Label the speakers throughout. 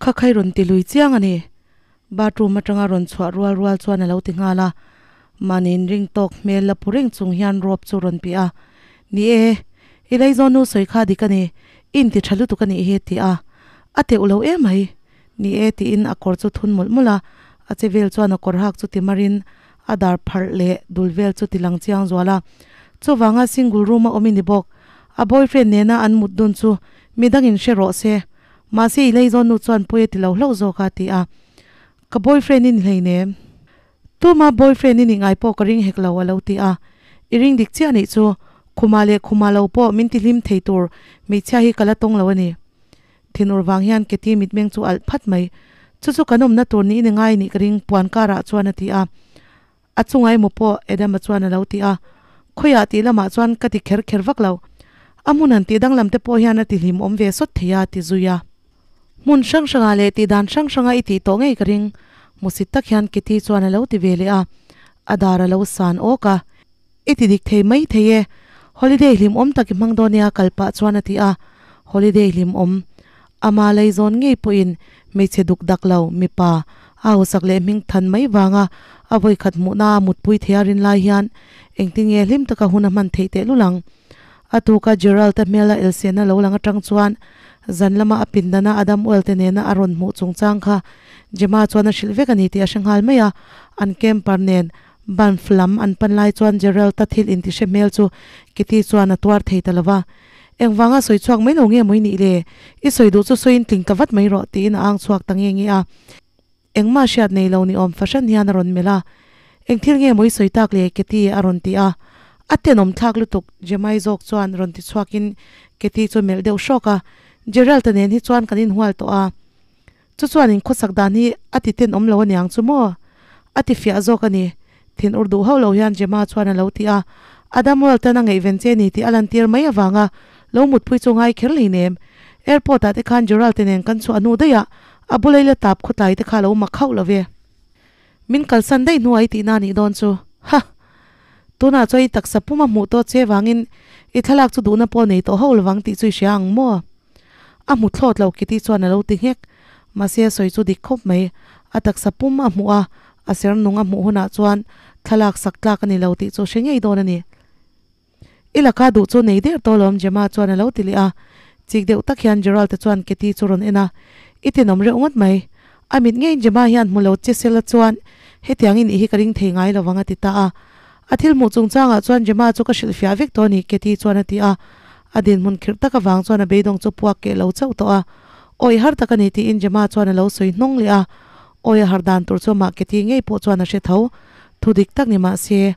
Speaker 1: Kha khai rawn ti lui chiang a ni. Bathroom atanga rawn chhuah rual rual chuan a lo ti nghal a. Mahni inring tawk hmel la pu reng chung hian rope chu rawn piah a. Ni e, i leizawn nu sawi kha dik a ni, i inti tha lutuk a nih hi ti a. A teuh lo em mai. Ni e tiin a kawr chu thun mawlh mawlh a, a che vel chuan a kawr hak chu ti marin a dar pharh leh dul vel chu ti lang chiang zual a. Chuvanga single room a awm i ni bawk. A boyfriend nena an mut dun chu midangin hre rawh se. Mahse i leizawn nu chuan pawi a ti lo hlauh zawk a ti a. Ka boyfriend i ni hleinem. Tuma boyfriend i nih ngai pawh ka ring hek lo a lo ti a. I ring dik chiah nih chu khuma leh khuma lo pawh min ti hlim thei tur hmeichhia hi ka la tawng lo a ni. Thinur vang hian Keti mitmeng chu alh phat mai. Chu chu kan awmna tur niin i ngai nih ka ring puan karah chuan a ti a. A chunga emaw pawh Adama chuan a lo ti a. Khawiah tih lamah chuan ka ti kher kher vak lo. A hmun han tih danglam te pawh hian a ti hlim awm ve sawt thei a, ti zui a. Hmun hrang hrangah leh tih dan hrang hranga i tih tawh ngei ka ring. Hmusit tak hian Kitty chuan a lo ti ve leh a. A dar a lo san awk a. I ti dik thei mai thei e. Holiday hlim awm tak i hmang dawn nia kal pah chuan a ti a. Holiday hlim awm. Ama leizawn ngei pawhin hmeichhe duk dak lo, mipa, a hausak leh hming than mai vanga a vawikhat hmuhna a mutpui thei a rin lai hian engtin nge hlim taka hun a hman theih tehlul ang? A tuka Gerald-a hmela elsiana lo lang atang chuan zan lama a pindana Adam Oil te nena a rawn hmuh chungchang kha Gemma chuan a hrilh vek a ni tih a hre nghal mai a, an camper nen Banff lam an pan lai chuan Gerald-a thil intihre hmel chu Kitty chuan a tuar thei ta lo va. Engvanga sawi chhuak mai lo nge maw i nih le? I sawi duh chu sawiin tling ta vat mai rawh, tiin a ang chhuak ta nge nge a. Engmah hriat nei lo ni awm fahran hian a rawn melh a. Eng thil nge maw i sawi tak le, Kitty? a rawn ti a. A tenawm thlak lutuk, Jemai zawk chuan rawn ti chhuakin Kitty chu melh deuh hrawk a. Gerald-a nen hi chuan kan inhual tawh a. Chu chuan in khawsak dan hi a ti tenawm lo aniang chu maw? A ti fiah zawk a ni. Thin ur duh hauh lo hian Gemma chuan a lo ti a. Adam Walton a ngaihven che ni tih a lantir mai avanga lo mutpui chu ngai kher hleinem. Airport ah te khan Gerald te nen kan chhuah hnu daih ah a bulei la tap khawtlai te kha lo mak hauh lo ve. Min kalsan daih hnuah i tihna nih dawn chu. Ha! Tunah chuan i taksa pum a hmuh tawh che vangin i thlalak chu duhna pawh nei tawh hauh lovang tih chu i hria ang maw? A hmu thlawt lo Kitty chuan a lo ti nghek. Mahse a sawi chu dik khawp mai. A taksa pum a hmuh a, a ser nung a hmuh hunah chuan thlalak sak tlak a ni lo tih chu hre ngei dawn a ni. I laka duh chu nei der tawh lawm Gemma chuan a lo ti leh a. Chik deuh tak hian Gerald-a chuan Kitty chu rawn en a, I tenawm reuh ngawt mai. A mit ngeiin Gemma hian hmu lo che sela chuan hetiang i nih hi ka ring thei ngai lovang a ti ta a. A thil hmuh chungchangah chuan Gemma chu ka hrilhfiah vek tawh a ni Kitty chuan a ti a. A dinhmun khirh tak avang chuan a beidawng chu puak keh lo chauh tawh a. Awi har tak a ni tiin Gemma chuan a lo sawi hnawng leh a. Awi a har dan tur chu amah Kitty ngei pawh chuan a hre tho. Thu dik tak ni mahse.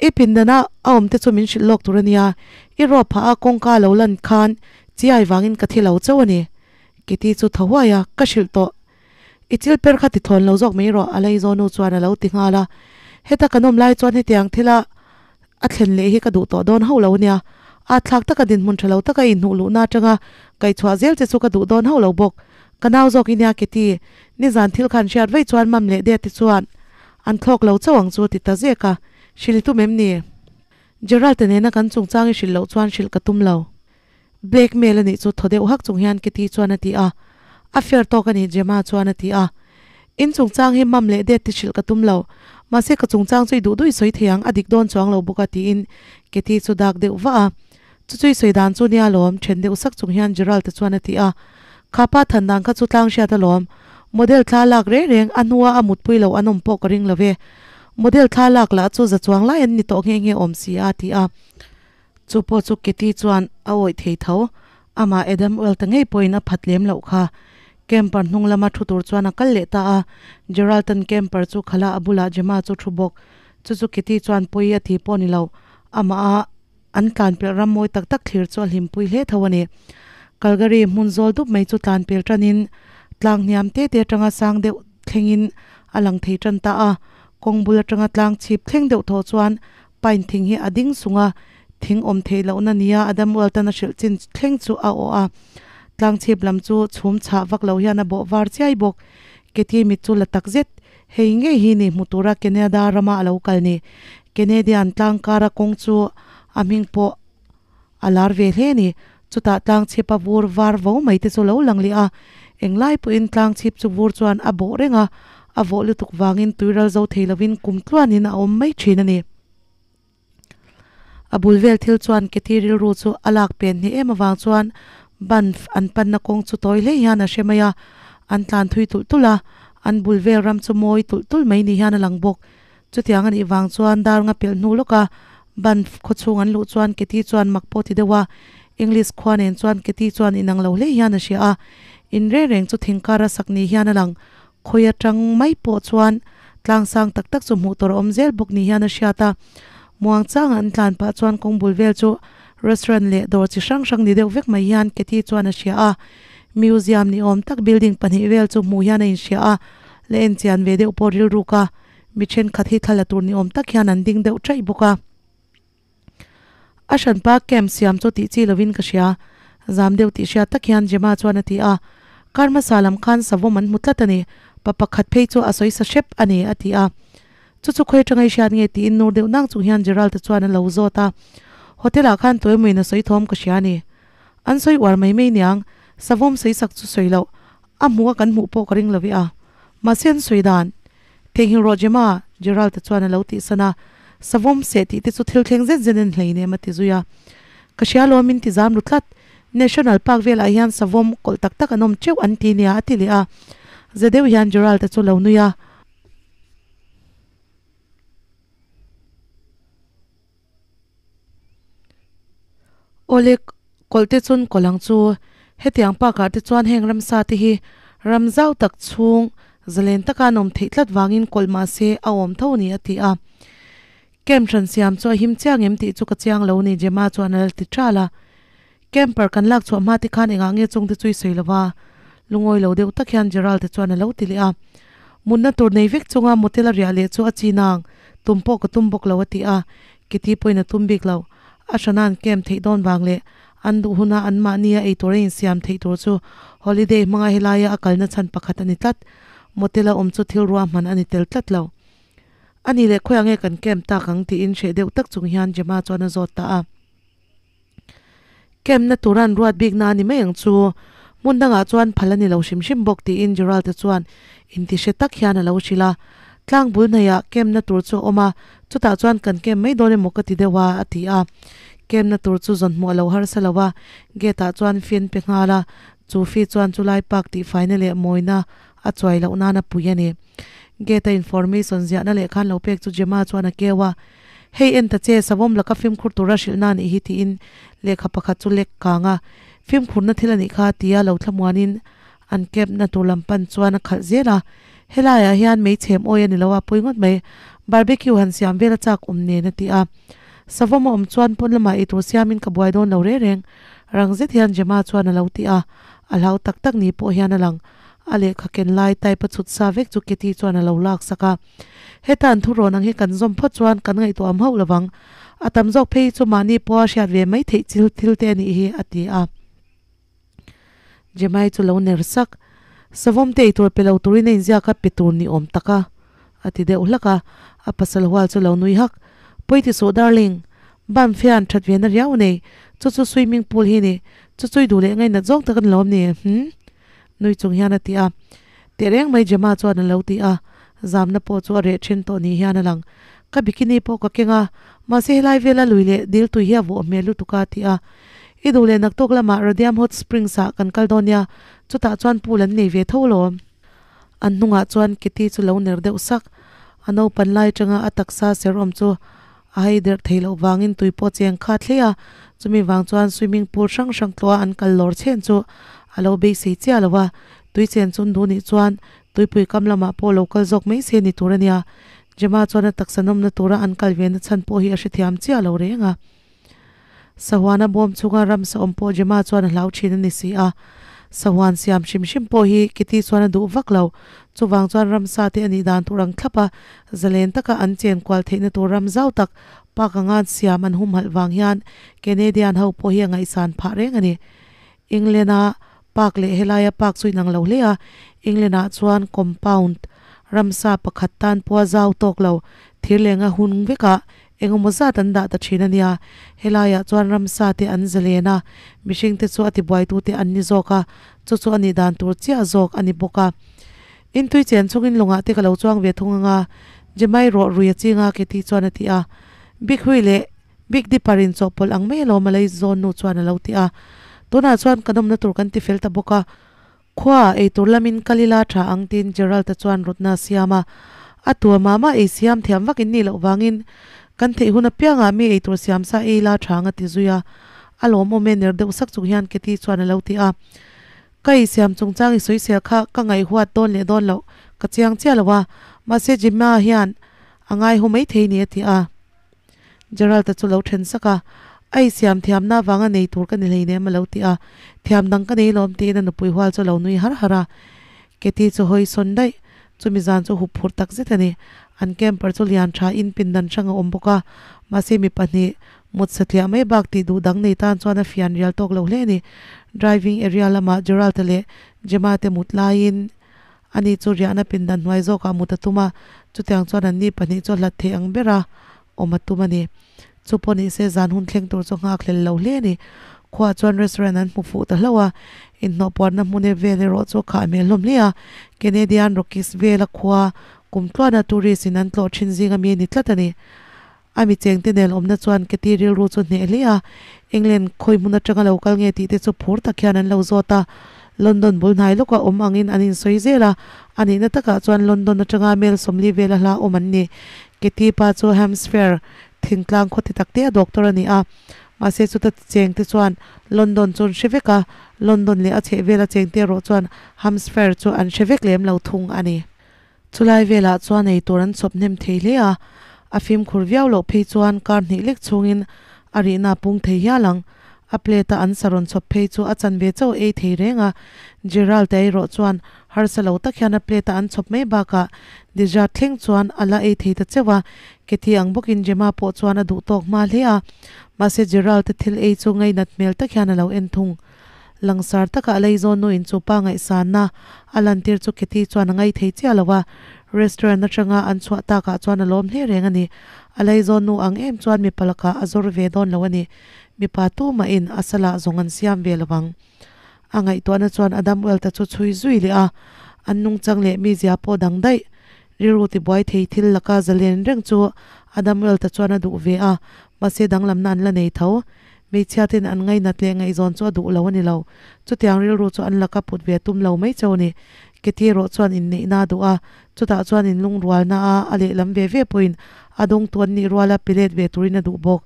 Speaker 1: I pindana a awm te chu min hrilh lawk tur a nia, i rawp phah a kawngka lo lan khan chiai vangin ka thi lo chauh a ni. Kitty chu thaw huai a, ka hrilh tawh. I chil per kha ti thawn lo zawk mai rawh, a Laizaw nu chuan a lo ti nghal a. Heta kan awm lai chuan hetiang thila a thlen leh hi ka duh tawh dawn hauh lo a nia. A thlak taka dinhmun tha lo taka inhnuh luhna atanga kaihchhuah zel che chu ka duh dawn hauh lo bawk. Ka nau zawk i nia Kitty, nizan thil khan hriat vaih chuan mam leh det te chuan An thlawk lo chauh ang chu ti ta zek a, hrilh i tum em ni? Gerald-a nena kan chungchang i hrilh loh chuan hrilh ka tum lo. Blackmail a nih chu thaw deuh hak chung hian Kitty chuan a ti a. A fair tawk a ni Gemma chuan a ti a. In chungchang hi mam leh det ti hrilh ka tum lo. Mahse ka chungchang chu i duh duh i sawi thei ang, a dik dawn chuang lo bawk a tiin Kitty chu dak deuh vah a. Chu chu i sawi dan chu nia lawm, then deuh sak chung hian Gerald-a chuan a ti a. Kha pa than dan kha chu tlang hriat alawm. Model thla lak reng reng a hnua a mutpui lo an awm pawh ka ring lo ve. Model thla lak lah chu za chuang lai an ni tawh nghe nghe awm si a, a ti a. Chu pawh chu Kitty chuan a awih thei tho. Amah Adam Welta ngei pawhin a phat lem loh kha. Camper hnung lama thu tur chuan a kal leh ta a. Gerald-a'n camper chu khala a bulah Gemma chu thu bawk. Chu chu Kitty chuan pawi a ti pawh ni lo. Amah a. An tlanpelh ram mawi tak tak thlir chu a hlimpui hle tho a ni. Calgary hmun zawl dup mai chu tlanpel tanin tlang hniam te te atanga sang deuh thlengin a lang thei tan ta a. Kawng bul atanga tlang chhip thleng deuh thaw chuan pine thing hi a ding sung a, thing awm theih lohna nia Adam Walton a hrilh chin thleng chu a awh a. Tlang chhip lam chu chhum chhah vak lo hian a bawh var chiai bawk. Keti mit chu la tak zet. Hei ngei hi ni hmu tura Canada rama a lo kal ni. Canadian tlangkara kawng chu a hming pawh a lar ve hle a ni. Chutah tlang chhipa vur var vo mai te chu lo lang leh a. Englai pawhin tlang chhip chu vur chuan a bawh reng a, a vawh lutuk vangin tuiral zo thei lovin kum tluanin a awm mai thin a ni. A bul vel thil chuan Keti rilru chu a lak pen hneh em avang chuan Banff an panna kawng chu tawi hle hian a hre mai a, an tlan thui tulh tulh a, an bul vel ram chu mawi tulh tulh mai ni hian a lang bawk. Chutiang a nih vang chuan dar nga pelh hnu lawka Banff khawchhung an luh chuan Keti chuan mak pawh ti deuh a, English khua nen chuan Keti chuan inang lo hle hian a hria a, in reng reng chu thingkara sak ni hian a lang. Khawi atang mai pawh chuan tlang sang tak tak chu hmuh tur a awm zel bawk ni hian a hriat a. Muang changa an tlan pah chuan kawng bul vel chu restaurant leh dawr chi hrang hrang ni deuh vek mai hian Kathy chuan a hria a. Museum ni awm tak building pahnih vel chu hmuh hian a inhria a, la en chian ve deuh pawh rilruk a, mi thenkhat hi thla la tur ni awm tak hian an ding deuh chaih bawk a. A hranpa camp siam chu tih chi lovin ka hria, zam deuh tih hriat tak hian Gemma chuan a ti a. Kar hmasa lam khan savawm an hmu tlat a ni, pa pakhat phei chu a sawi sa hrep a ni, a ti a. Chu chu khawi atanga i hriat nge tiin nur deuh nang chung hian Gerald-a chuan a lo zawt a. Hotel-ah khan tuaimawin a sawi thawm ka hria a ni. An sawi uar mai mai niang, savawm sawi sak chu sawi loh, a hmuh a kan hmuh pawh ka ring lo i a. Mahse an sawi dan, Theihnghilh rawh Gemma, Gerald-a chuan a lo tihsan a, Savawm seh tih te chu thil thleng zet zen en hlei nem a ti zui a. Ka hria lo min ti zam ru tlat, National Park velah hian savawm kawlh tak tak an awm teuh an ti nia a ti leh a. Za deuh hian Gerald-a chu lo nui a. Awle kawlh te chun kawlh ang chu hetiang park ah te chuan heng ramsa te hi ram zau tak chhung zalen taka an awm theih tlat vangin kawlh mah se a awm tho a ni a ti a. Camp hran siam chu a him chiang em tih chu ka chiang lo a ni Gemma chuan a la ti tral a. Camper kan lak chhuah hma te khan engah nge chung te chu i sawi lo va? Lungawi lo deuh tak hian Gerald te chuan a lo ti leh a. Mutna tur nei vek chunga motel a riah leh chu a chi nang, tum pawh ka tum bawk lo a ti a. Kitty pawhin a tum bik lo. A hrana'n camp theih dawn vang leh an duh huna anmahnia ei tur a insiam theih tur chu holiday hmanga helaia a kalna chhan pakhat a ni tlat. Motel a awm chu thil ruahman a ni tel tlat lo. A nih leh khawiah nge kan camp tak ang tiin hreh deuh tak chung hian Gemma chuan a zawt ta a. Camp na tura an ruat bik na a ni mai ang chu. Hmun dangah chuan phal a ni lo hrim hrim bawk tiin Gerald-a chuan inti hre tak hian a lo hrilh a. Tlang bul hnaihah camp na tur chu a awm a, chutah chuan kan camp mai dawn emaw ka ti deuh a, a ti a. Camp na tur chu zawn hmuh a lo harsa lo a, gate-ah chuan fee an pe nghal a, chu fee chuan chulai park tihfaina leh mawina a chuai loh nan a pui a ni. Gate-a information ziahna lehkha an lo pek chu Gemma chuan a keu a. Hei en ta che, savawm laka fimkhur tura hrilhna a nih hi tiin lehkha pakhat chu lek kang a, fimkhurna thil a nih kha tia lo thlamuanin an camp na tur lam pan chuan a khalh zel a. Helaiah hian mei chhem awi a ni lo a, pawi ngawt mai. Barbecue han siam vel a chak awm nen a ti a. Savawm a awm chuan pawn lamah eitur siamin ka buai dawn lo reng reng. Rang zet hian Gemma chuan a lo ti a, a hlau tak tak ni pawh hian a lang. A lehkha ken lai type a chhut sa vek chu Katie chuan a lo lak sak a. Heta an thurawn ang hi kan zawm phawt chuan kan ngaihtuah am hauh lovang. A tam zawk phei hi chu mahni pawha hriat ve mai theih chil thil te a nih hi, a ti a. Jemai chu lo ner sak. Savawm te eitur pe lo turin a inziak a, pe tur ni awm tak a, a ti deuh hlak a. A pasal hual chu lo nui hak. Pawi ti suh darling, ban fian that ve na riau nei, chu chu swimming pool hi ni, chu chui duh leh ngainat zawng tak a ni lawm ni, hm? Nui chung hian a ti a. Teh reng mai Gemma chuan a lo ti a, zamna pawh chu a reh then tawh ni hian a lang. Ka bikini pawh ka keng a, mahse helai vela lui leh dil tui hi a vawh hmel lutuk a ti a. I duh leh naktuk lamah Radium Hot Springs ah kan kal dawn nia, chutah chuan pool an nei ve tho alawm. An hnungah chuan Kitty chu lo ner deuh sak. A naupan lai atanga a taksa ser awm chu a hai der thei loh vangin tui pawh cheng kha thlei a, chumi vang chuan swimming pool hrang hrang tluah an kal lawr chhen chu a lo beisei chiah lo a, tui chen chun duh nih chuan tuipui kam lamah pawh lo kal zawk mai se ni tur a nia. Gemma chuan a taksa nawmna tura an kal ve na chhan pawh hi a hrethiam chiah lo reng a. Sahuana bawm chhunga ramsa awm pawh Gemma chuan a hlau thin a ni si a. Sahuan siam hrim hrim pawh hi Kitty chuan a duh vak lo. Chuvang chuan ramsa te a nih dan tur ang thlap a, zalen taka an chen kual theihna tur ram zau tak park anga siam an humhalh vang hian Canadian ho pawh hi a ngaihsan phah reng a ni. England-a park leh helaia park chu inang lo hle a, England-ah chuan compound ramsa pakhat tan pawha zau tawk lo thir lenga hun vekah. Engemaw zat an dah ta thin a nia. Helaiah chuan ramsa te an zalen a, mihring te chu a tibuaitu te an ni zawk a, chu chu a nih dan tur chiah zawk a ni bawk a. Intui chen chungin lawngah te ka lo chuang ve thung anga, Jemai rawh rui a chinga Katie chuan a ti a. Big Hui leh Big Dipper in chawhpawlh ang mai alawm a lei zawn nu chuan a lo ti a. Tunah chuan kan awmna tur kan ti fel ta bawk a, Khua eitur lamin kal ila tha ang tiin Gerald-a chuan rawtna a siam a. A tua mah mah ei siam thiam vak in nih loh vangin kan theih hun apiangah mi eitur siam sa ei ila tha ang a ti zui a. A lawmawm e ner deuh sak chung hian Katie chuan a lo ti a. Ka ei siam chungchang i sawisel kha ka ngaihhuat dawn leh dawn loh ka chiang chiah lo a, mahse Jimma hian a ngaihaw maithei ni a ti a. Gerald-a chu lo then sak a, A i siam thiamna avanga nei tur ka ni hleinem a lo ti a, Thiam dang ka nei lawm tiin a nupui hual chu a lo nui har har a. Katie chu hawi sawn daih, chumi zan chu hup phurh tak zet a ni. An camper chu lian tha in pindan hrang a awm bawk a, mahse mi pahnih mut satliah mai bak tih duh dang nei tan chuan a fian rial tawk lo hle a ni. Driving area lamah Gerald-a leh Gemma te mut laiin Ani chu riahna pindan hnuai zawkah mut a tum a, chutiang chuan anni pahnih chu a hlat thei ang bera awm a tum a ni. Chu pawh ni se zan hun thleng tur chu nghak hlel lo hle a ni. Khuaah chuan restaurant an hmu fuh ta hlauh a, inhnawh puanna hmun e vel erawh chu a khah hmel hlawm hle a, Canadian Rockies vela khua kum tluana tourist in an tlawh thin zinga mi a ni tlat a ni. A mi chengte nel awmna chuan Katie rilru chu hneh hle a, England khawi hmun atanga lo kal nge tih te chu phur tak hian an lo zawt a. London bul hnai lawkah awm angin an insawi zel a, a nihna takah chuan London atanga mel 40 vela hla awm an ni. Katie pa chu Hampshire thingtlang khaw ti tak te a doctor a ni a, mahse chuta chengte chuan London chu an hre vek a, London leh a chhehvela chengte erawh chuan Hampshire chu an hre vek lem lo thung a ni. Chulai velah chuan eitur an chawp hnem thei hle a, a fimkhur viau loh phei chuan kar hnih lek chhungin a rihna a pung thei hial ang. A plate a an sa rawn chawp phei chu a chanve chauh ei thei reng a, Gerald-a erawh chuan harsa lo tak hian a plate a an chawp mai bakah dessert thleng chuan a la ei thei ta cheuh a, Katie ang bawkin Gemma pawh chuan a duh tawk hma hle a, mahse Gerald-a thil ei chu ngainat hmel tak hian a lo en thung. Langsar taka a leizawn nuin chu pa ngaihsanna a lantir chu Katie chuan a ngai thei chiah lo a, restaurant atanga an chhuah takah chuan a lawm hle reng a ni. A leizawn nu ang em chuan mipa lakah a zawr ve dawn lo a ni. Mipa tumahin a salah zawng an siam ve lo ang. A ngaihtuahna chuan Adam Welta chu chhui zui leh a, an nungchang leh mizia pawh dang daih. Rilru tibuai thei thil laka zalen reng chu Adam Welta chuan a duh ve a, mahse danglamna an la nei tho. Hmeichhia ten an ngainat leh ngaihzawn chu a duh lo a ni lo. Chutiang rilru chu an laka put ve a tum lo mai cheu a ni. Katie erawh chuan inneihna a duh a, chutah chuan inlungrualna a a lehlam ve ve pawhin a dawngtu an nih ruala pe let ve turin a duh bawk.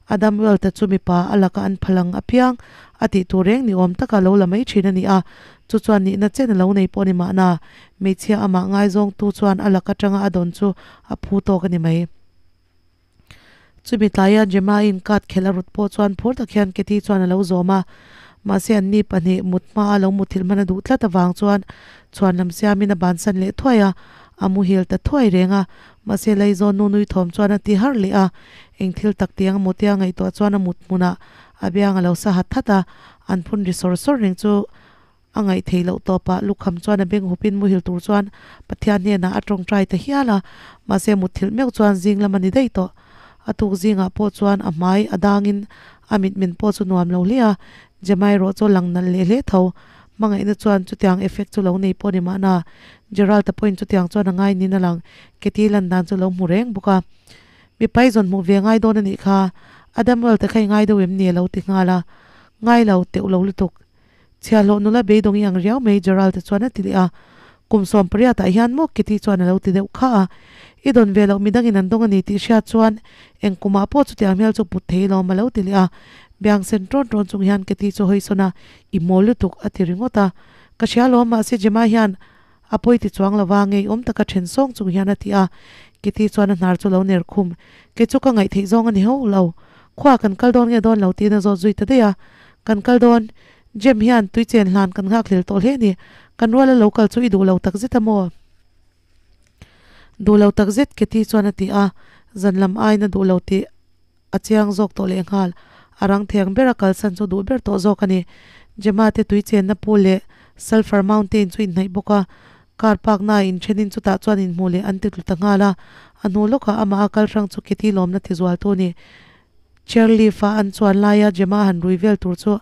Speaker 1: Adam Welt-a chu mipa a laka an phalang apiang a tih tur reng ni awm taka lo la mai thin a ni a, chu chuan nihna chen a lo nei pawh a ni mahna, hmeichhia amah ngaizawngtu chuan a lak atanga a dawn chu a phu tawk a ni mai. Chumi tlaia Gemma-in card khelh a rut pawh chuan phur tak hian Katie chuan a lo zawm a. Mahse anni pahnih mut hmaa lo muthilh hman a duh tlat avang chuan chhuan lam siamin a bansan leh thuai a, a muhil ta thuai reng a. Mahse Laizawn nu nui thawm chuan a ti harh leh a, eng thil tak tiang emaw tia ngaihtuah chuan a mut hmunah a biang a lo sa hat hat a, an phun ri sawr sawr reng chu A ngaih theih loh tawpah lukham chuan a beng hupin muhil tur chuan Pathian hnenah a tawngtai ta hial a, mahse mutthilh meuh chuan zing lam a ni daih tawh. A tuk zingah pawh chuan a hmai a dangin a mitmen pawh chu nuam lo hle a, Jemai erawh chu a lang nalh leh hle tho. Hmangaihna chuan chutiang effect chu lo nei pawh a ni mahna, Gerald-a pawhin chutiang chuan a ngai niin a lang, Katie lan dan chu lo hmu reng bawk a. Mipa i zawn hmuh ve ngai dawn a nih kha, Adam Well te kha i ngai deuh em ni a lo ti nghal a, Ngai lo, teuh lo lutuk. Chhiahhlawh nula beidawng i ang riau mai Gerald-a chuan a ti leh a. Kum 18 ah hian maw Kitty chuan a lo ti deuh kha a. I dawn ve loh midangin an dawng a ni tih hriat chuan eng kumah pawh chutiang hmel chu put thei lawm a lo ti leh a. Biang sen ṭawn ṭawn chung hian Kitty chu hawi sawn a, I mawl lutuk a ti ringawt a. Ka hria lawm mahse Gemma hian a pawi ti chuang lo va, ngeiawm taka ṭhen sawng chung hian a ti a. Kitty chuan a hnar chu lo ner khum. Kei chu ka ngaih theih zawng a ni hauh lo. Khua kan kal dawn nge dawn lo tiin a zawt zui ta daih a. Kan kal dawn. Jem hian tui chen hlan kan nghak hlel tawh hle a ni. Kan ruala lo kal chu i duh lo tak zet a maw? Duh lo tak zet Katie chuan a ti a. Zan lam aiin a duh lo tih a chiang zawk tawh lehnghal. A rang theng ber a kalsan chu duh ber tawh zawk a ni. Gemma te tui chenna pool leh Sulphur Mountain chu inhnaih bawk a. Car park na ah inthenin chutah chuan inhmuh leh an ti tlu ta nghal a, a hnu lawkah amah a kal hrang chu Kitty lawmna ti zual tu a ni. Chairlift a an chuan laia Gemma han rui vel tur chu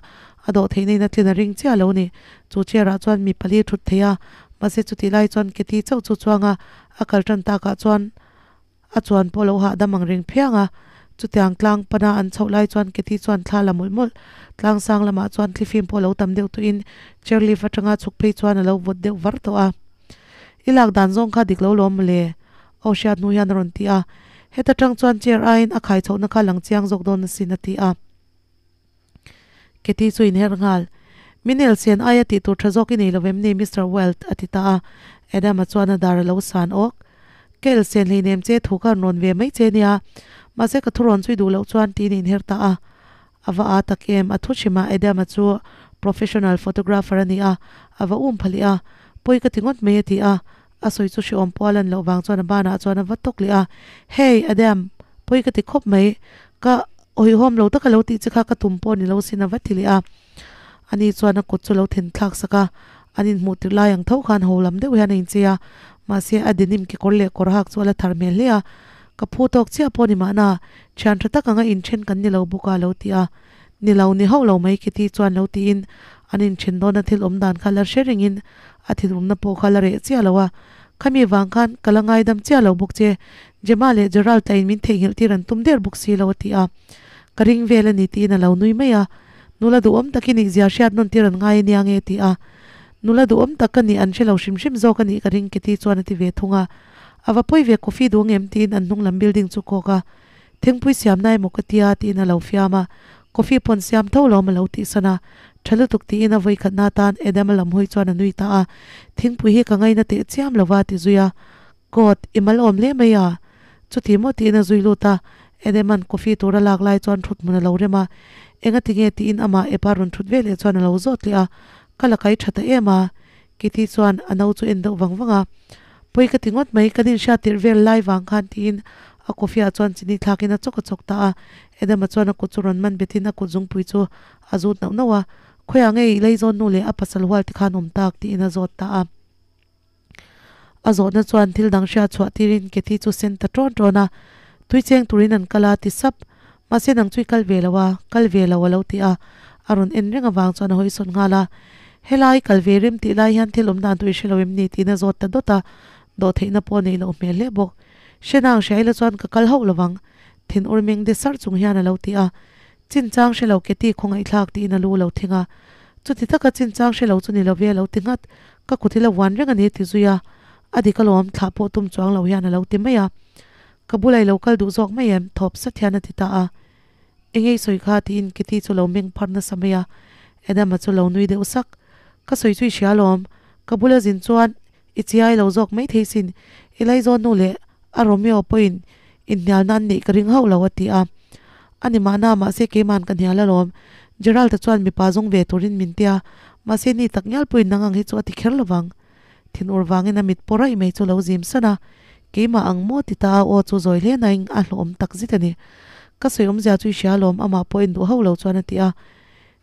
Speaker 1: a dawh theihna in a tlin a ring chiah lo a ni. Chu chair ah chuan mi pali thut thei a, mahse chutih lai chuan Kitty chauh chu chuang a, a kal tan takah chuan A chuan pawh lo hahdam ang reng phiang a, chutiang tlang pana an chhoh lai chuan Kathy chuan thla la mawlh mawlh. Tlang sang lamah chuan thlifim pawh lo tam deuh tuhin chairlift atanga chhuk phei chuan a lo vawt deuh var tawh a. I lak dan zawng kha dik lo lawm mawle, aw hriat hnu hian a rawn ti a. Heta tang chuan chair aiin a khai chhohna kha lang chiang zawk dawn asin a ti a. Kathy chu inher nghal. Min elsen aia tih tur tha zawk i nei lo em ni, Mister Weld? a ti ta a. Adam-a chuan a dar a lo san awk. Ka elsen hleinem che thu ka rawn ve mai che nia. Mahse ka thurawn chu i duh loh chuan tiin a inher ta a. A va aa tak em? A thu hrim a, Adam-a chu professional photographer a ni a, a va um phalih a. Pawi ka ti ngawt mai a ti a. A sawi chu hrehawm pawh a lan loh vang chuan a banah chuan a va tawk leh a. Hey, Adam, pawi ka ti khawp mai. Ka. Awihawm lo taka lo tih che kha ka tum pawh ni lo sin a va ti leh a. Ani chuan a kut chu lo then thlak sak a, an inhmuh tirh lai ang tho khan ho lam deuh hian a inchei a, mahse a denim kekawr leh kawr hak chu a la thar hmel hle a. Ka phu tawk chiah pawh ni mahna, thian tha tak anga inthen kan ni lo bawk a lo ti a. Ni lo, ni hauh lo mai Kitty chuan lo tiin an inthen dawna thil awm dan kha la hre rengin a thinurna pawh kha la reh chiah lo a. Khami vang khan ka la ngaidam chiah lo bawk che, Gemma leh Gerald a in min theihnghilh tir an tum der bawk si lo a ti a. Ka ring vel a ni tiin a lo nui mai a. Nula duhawm tak i nih zia hriat nawn tir an ngai a nia nge a ti a. Nula duhawm tak ka nih an hre lo hrim hrim zawk a nih ka ring Kitty chuan a ti ve thung a. A va pawi ve coffee duh ngem tiin an hnung lam building chu kawk a. Thingpui siam na emaw ka tia tiin a lo fiam a. Coffee pawn siam tho lawm a lo tihsan a. Tha lutuk tiin a vawikhatna atan Adam a lam hawi chuan a nui ta a. Thingpui hi ka ngaina teh chiam lova a ti zui a. God, i mal awm hle mai a. Chuti maw tiin a zui lut a, Edeman coffee tur a lak lai chuan thut hmun a lo rem a. Enga ti nge tiin amah epa rawn thut ve leh chuan a lo zawt leh a, ka la kai tha ta em a. Kitty chuan a no chu en deuh vang vang a. Pawi ka ti ngawt mai, kan inhriat tirh vel lai vang khan tiin a coffee ah chuan chini thlakin a chawk a chawk ta a. Edema chuan a kut chu rawn man betin a kut zungpui chu a zut nauh nauh a. Khawiah nge i leizawn nu leh a pasal hual te khan awm tak tiin a zawt ta a. A zawhna chuan thil dang hriat chhuah tirin Kathy chu sen ta ṭawn ṭawn a, Tui cheng turin an kal a ti sap. Mahse nang chu i kal ve lo a, kal ve lo a lo ti a, a rawn en reng avang chuan a hawi sawn nghal a. Helai kal ve rem tih lai hian thil awm dan tur i hre lo em ni tiin a zawt ta dawt a, dawhtheihna pawh a neih loh hmel hle bawk. Hrenang hria ila chuan ka kal hauh lo vang, thin ur meng de sar chung hian a lo ti a. Chinchang hre lo Kathy khawngaihthlak tiin a lu lo thing a. Chuti taka chinchang hre lo chu ni lo ve a lo ti nghat. Ka kut hi la vuan reng a ni ti zui a. A dik alawm, thlah pawh tum chuang lo hian a lo ti mai a. Ka bula i lo kal duh zawk mai em? Thawp sat hian a ti ta a. Enge i sawi kha? tiin Kitty chu lo meng phar nasa mai a. Adam-a chu lo nui deuh sak. Ka sawi chu i hria alawm. Ka bula zin chuan i chiai lo zawk mai thei sin. I laizawn nu leh a Romeo pawhin inhnialna an neih ka ring hauh lo a ti a. A ni mahna, mahse keiman ka hnial alawm. Gerald-a chuan mipa zawng ve turin min ti a, mahse ni tak ngial pawhin nang ang hi chu a ti kher lovang. Thinur vangin a mit pawh raih mai chu lo zim san a, keimah ang maw ti ta a aw chu zawi hle nain a hlawhawm tak zet a ni. Ka sawi awmzia chu i hria alawm, amah pawh en duh hauh lo chuan a ti a.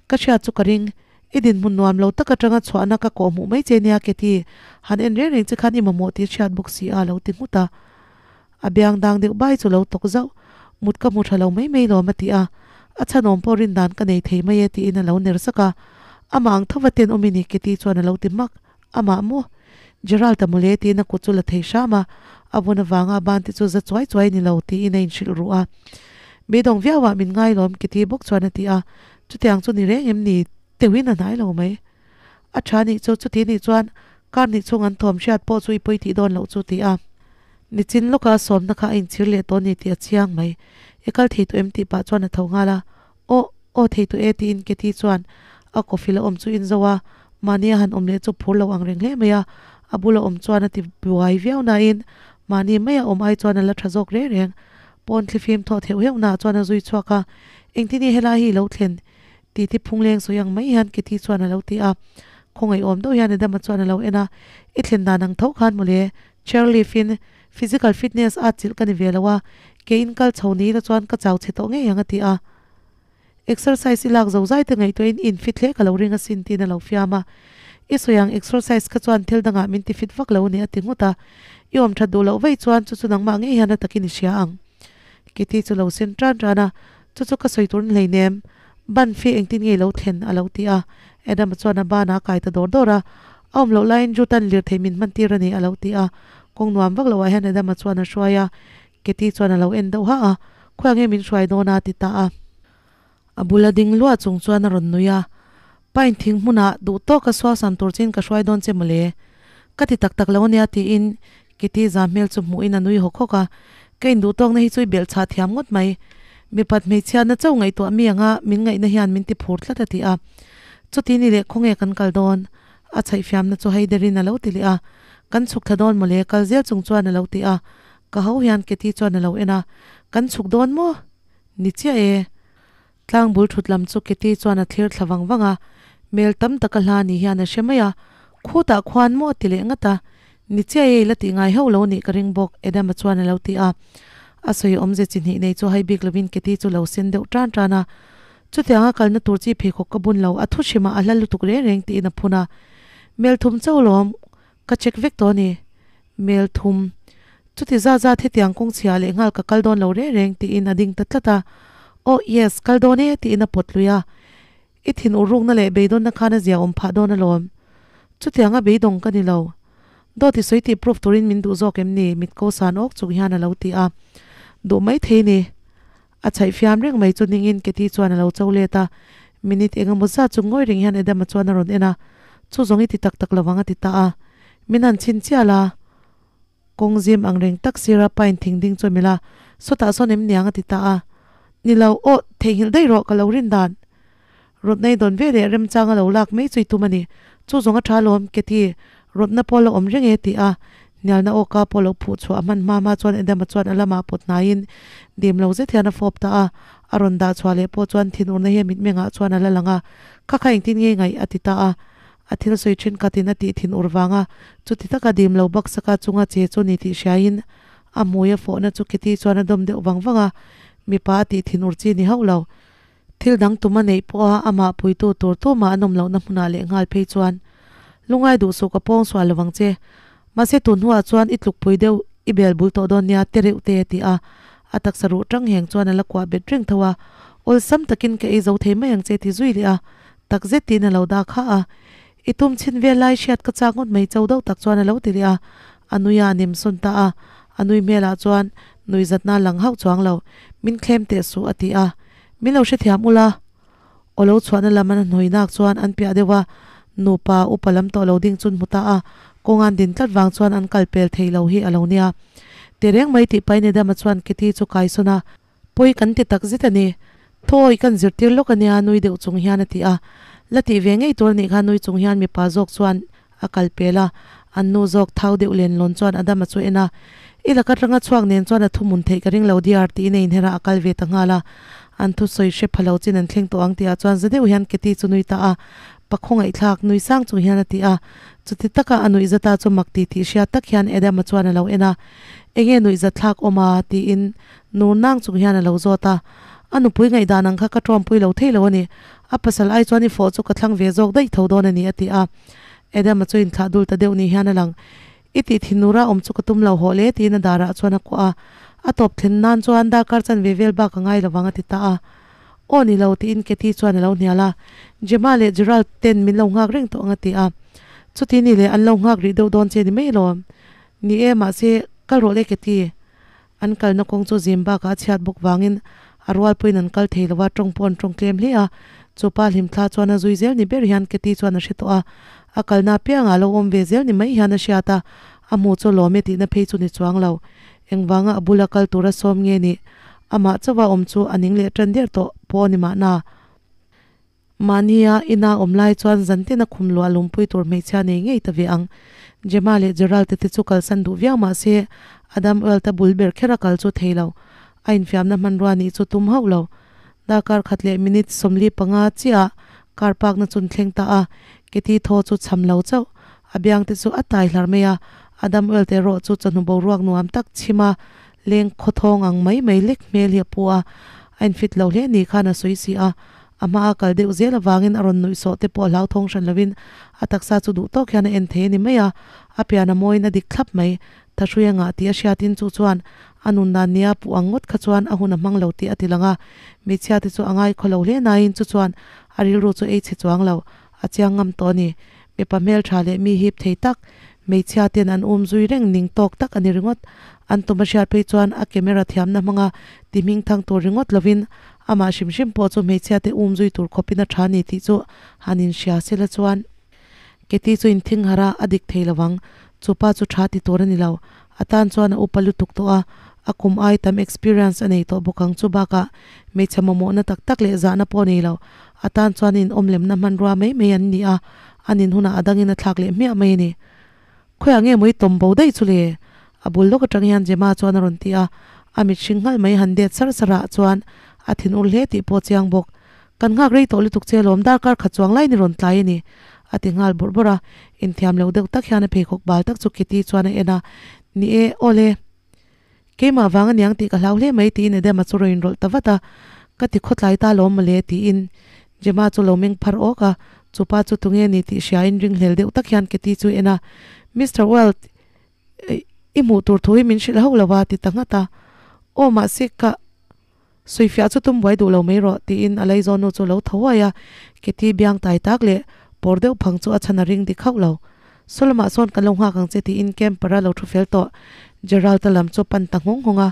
Speaker 1: Ka hriat chu ka ring, i dinhmun nuam lo tak atanga chhuahna ka kawh hmuh mai che nia Kathy, han en reng reng che khan i mamawh tih hriat bawk si a, a lo ti nghut a. A biang dang deuh bai chu lo tawk zauh, mut ka hmu tha lo mai mai lawm a ti a, a chhanawm pawh rin dan ka nei thei mai e tiin a lo ner sak a, amah ang tho va ten awm i ni Kitty chuan a lo ti hmak, amah maw? Gerald-a mawle tiin a kut chu la thei hram a, a vun avanga a ban te chu za chuai chuai ni lo tiin a inhrilh ruh a. Beidawng viauah min ngai lawm Kitty bawk chuan a ti a, chutiang chu ni reng em ni? Teuhin a hnai lo mai. A tha nih chu, chuti nih chuan kar nih chhung an thawm hriat pawh chu i pawi tih dawn loh chu ti a. Nichin lawka a sawmna kha a inchhir leh tawh ni tih a chiang mai. I kal thei tawh em tih pah chuan a tho nghal a. Aw, aw thei tawh e tiin Kathy chuan a coffee la awm chu in zo a, mahni a han awm leh chu phur lo ang reng hle mai a. A bula awm chuan a ti buai viau nain mahni maia awm ai chuan a la tha zawk reng reng. Pawn thlifim thawh theuh heuh naah chuan a zui chhuak a, Engtin i helai hi i lo thlen? Titi phungleng sawi ang mai hian Kitty chuan a lo ti a. Khawngaihawm deuh hian Adama chuan a lo en a, I thlen dan ang tho khan mawle, chairlift in physical fitness a chilh ka ni ve lo a, ke in kal chho ni ila chuan ka chau chhe tawh ngei ang a ti a. Exercise i lak zo zai te ngaihtuah in in fit hle ka lo ring asin tiin a lo fiam a. I sawi ang exercise kha chuan thil dangah min ti fit vak lo ni a ti nghut a. I awm that duh loh vei chuan chu chu nangmah ngei hian a takin i hria ang. Kitty chu lo sen tan tan a, Chu chu ka sawi tur ni hleinem, ban fi engtin nge i lo thlen a lo ti a. Adam-a chuan a banah a kai ta dawr dawr a, A awm loh laiin Jutan lirthei min hman tir a ni a lo ti a. Kawng nuam vak loh ah hian Adam-a chuan a hruai a, Kitty chuan a lo en deuh hah a, Khawiah nge min hruai dawn a? ti ta a. A bul a ding luah chung chuan a rawn nui a, Pine thing hmunah duh tawka suasam tur chin ka hruai dawn che mawle. Ka ti tak tak lo ania tiin Kitty za hmel chu hmuhin a nui hawk hawk a, Ka induh tawkna hi chu i belh chhah thiam ngawt mai. Mipat hmeichhiatna chauh ngaihtuah mi anga min ngaihna hian min ti phur tlat a ti a. Chuti ni leh khawnge kan kal dawn? A chhaihfiamna chu Heiderin a lo ti leh a, Kan chhuk thla dawn mawle kal zel chung chuan a lo ti a. Ka ho hian Kitty chuan a lo en a, Kan chhuk dawn maw? Ni chiah e. Tlang bul thut lam chu Kitty chuan a thlir thla vang vang a, mel tam taka hla ni hian a hre mai a, Khutah khuan maw a ti leh ngat a, Ni chiah e i la tih ngai hauh lo nih ka ring bawk Adam-a chuan a lo ti a. A sawi awmze chi hnih nei chu hai bik lovin Kitty chu lo sen deuh tan tan a. Chutianga kalna tur chi pheikhawk ka bun lo, a thu hrimah a hla lutuk reng reng tiin a phun a. Mel thum chauh lawm. Ka check vek tawh a ni. Mel thum. Chuti zat zat hetiang kawng chhia leh nghal ka kal dawn lo reng reng tiin a ding ta tlat a. Oh yes, kal dawn e tiin a pawt lui a. I thin ur rukna leh beidawnna khan a zia awm phah dawn alawm. Chutianga beidawng ka ni lo. Dawt i sawi tih proof turin min duh zawk em ni? Mit ko san awk chung hian a lo ti a. Duh maithei ni. A chhaih fiam reng mai chu ningin Katie chuan a lo cho let a, minute eng emaw zat chu ngawi reng hian Adam-a chuan a rawn en a, Chu zawng i ti tak tak lovang a ti ta a. Min han chhin chiah la, kawng zim ang reng tak sira pine thing ding chu a melh a, Sawtah sawn em niang a ti ta a. Ni lo, aw, theihnghilh daih rawh ka lo rin dan. Rawtna i dawn ve leh remchang a lo lak mai chu i tum a ni. Chu zawng a tha alawm, Katie, rawtna pawh la awm reng e ti a. Hnialna awka pawh lo phuh chhuah a hman hma hma chuan Adam-a chuan a lamah pawt hnaiin dim lo zet hian a fawp ta a. A rawn dah chhuah leh pawh chuan thinurna hi a mitmengah chuan a la lang a. Kha kha engtin nge ngaih? a ti ta a. A thil sawi thenkhatin a tih thinur vanga chuti taka dim lo baksaka chunga che chu ni tih hriaiin a hmui a fawhna chu Katie chuan a dawm deuh vang vang a. Mipa a tih thinur chi ni hauh lo. Thil dang tum a neih pawha amah puitu tur tumah an awm lohna hmunah leh nghal phei chuan lungai duh suh ka pawng sual lovang che. Mahse tun hnuah chuan i tlukpui deuh i bel bul tawh dawn nia te reuh te a ti a. A taksa ruh tang heng chuan a la kuah bet reng tho a. Awlsam takin ka ei zo thei mai ang che ti zui leh a. Tak zet tiin a lo dah kha a. I tum chhin vel lai hriat ka chak ngawt mai cho deuh tak chuan a lo ti leh a. A nui a a nem sawn ta a. A nui hmelah chuan nuihzatna a lang hauh chuang lo. Min thlem teh suh a ti a. Min lo hrethiam ula. Aw lo chhuahna lam an hnawi nak chuan an piah deuh a, nupa upa lam tawh lo ding chun hmu ta a, kawng an din tlat vang chuan an kal pel thei lo hi a lo nia. Ti reng mai tih pain Adama chuan Kitty chu kai sawn a. Pawi kan ti tak zet a ni. Thawi kan zirtir lawk a nia nui deuh chung hian a ti a. La tih ve ngei tur a nih kha nui chung hian mipa zawk chuan a kal pel a, an nu zawk thau deuh len lawn chuan Adama chu en a, I laka tanga chhuak nen chuan a thumun theih ka ring lo diar tiin a inher a, a kal ve ta nghal a. An thusawi hre pha lo chin an thleng tawh ang tihah chuan za deuh hian Katie chu nui ta a, pa khawngaihthlak nui sang chung hian a ti a. Chuti taka a nuih zata chu mak ti tih hriat tak hian Adama chuan a lo en a, Enge nuih zatthlak awm a? tiin nur nang chung hian a lo zawt a. A nupui ngaihdan ang kha ka tawmpui lo thei lo a ni. A pasal ai chuan i fawh chu ka thlang ve zawk daih tho dawn a ni a ti a. Adam-a chu inthlah dul ta deuh ni hian a lang. I tih thinura awm chu ka tum lo hawh le tiin a darah chuan a kuah a. A tawp thlen nan chuan darkar chanve vel bak a ngai lovang a ti ta a. Aw ni lo tiin Kathy chuan a lo hnial a. Gemma leh Gerald ten min lo nghak reng tawh ang a ti a. Chuti ni leh an lo nghak rih deuh dawn che ni mai alawm. Ni e mahse kal rawh le Kathy. An kalna kawng chu zim bakah a chhiat bawk vangin a rualpuiin an kal thei lo a, tawng pawh an tawng tlem hle a. Chu pa hlimthla chuan a zui zel ni ber hian Katie chuan a hre tawh a, a kalna apiangah a lo awm ve zel ni mai hian a hriat a, a hmuh chu lawm e tihna phei chu ni chuang lo. Engvanga a bula kal tura sawm nge nih? Amah chauha awm chu a ning leh tan der tawh pawh a ni mahna. Mahnia ina awm lai chuan zantin a khum luah lungpui tur hmeichhia nei ngei ta ve ang. Gemma leh Gerald te chu kalsan duh viau mah se Adam Earl-te bul ber kher a kal chu thei lo. A infiamna hmanrua nih chu tum hauh lo. Darkar khat leh minute 45 chiah car park na chun thleng ta a, Katie thaw chu cham lo chauh. A biang te chu a tai hlar mai a, Adam Earl te erawh chu chawhnu boruak nuam tak chhim a, leng khawthawng ang mai mai lek hmel hi a pu a, a infit lo hle ni khan a sawi si a. A hma a kal deuh zel avangin a rawn nuih sawh te pawh hlauthawng hran lovin a taksa chu duh tawk hian a en thei a ni mai a, a pian a mawiin a dik thlap mai. Thahrui a ngah tih a hriatin chu chuan a nun dan nia puh ang ngawt kha chuan a hun a hmang lo tih a ti lang a, hmeichhia te chu a ngaikhaw lo hle nain chu chuan a rilru chu ei chhe chuang lo, a chiang ngam tawh a ni. Mipa hmeltha leh mi hip thei tak, hmeichhia ten an um zui reng ning tawk tak a ni ringawt. An tum a hriat phei chuan a camera thiamna hmanga ti hming thang tur ringawt lovin amah hrim hrim pawh chu hmeichhia te um zui tur khawpin a tha a ni tih chu han inhria sela chuan Keti chu inthing harh a, a dik thei lovang. Chu pa chu tha ti tur a ni lo. A tan chuan a upa lutuk tawh a, a kum ai tam experience a nei tawh bawk ang chu bakah hmeichhe mamawhna tak tak leh zahna pawh a nei lo. A tan chuan in awmlemna hmanrua mai mai an ni a, a nin hunah a dangin a thlak leh hmiah mai a ni. Khawiah nge maw i tawm bo daih chu le? A bul lawk atang hian Gemma chuan a rawn ti a, a mit hring nghalh mai han det sar sar ah chuan a thin ur hle tih pawh chiang bawk. Kan nghak rei tawh lutuk che lawm darkar khat chuang lai ni rawn tlai a ni, a ti nghal bawrh bawrh a, inthiam lo deuh tak hian a pheikhawk bal tak chu Kitty chuan a en a, Ni e, awle. Keimah vang aniang tih ka hlau hle mai tiin Adama chu rawn inrawlh ta vat a, Ka ti khawtlai ta lawm mawle tiin Gemma chu lo meng phar awk a, chupa chu tunge ni tih hriain ringhlel deuh tak hian Kitty chu en a, Mister Wild, i hmuh tur thu hi min hrilh hauh lo a ti ta nghat a, Aw mahse ka Sawifiah chu tum buai duh lo mai rawh tiin a laizawn nu chu lo tho uai a, Kitty biang tai tak leh pawr deuh phang chu a chhan a ring dik hauh lo. Saw lamah sawn kan lo nghak ang che tiin camper a lo thu fel tawh. Gerald-a lam chu pan ta nghawng nghawng a.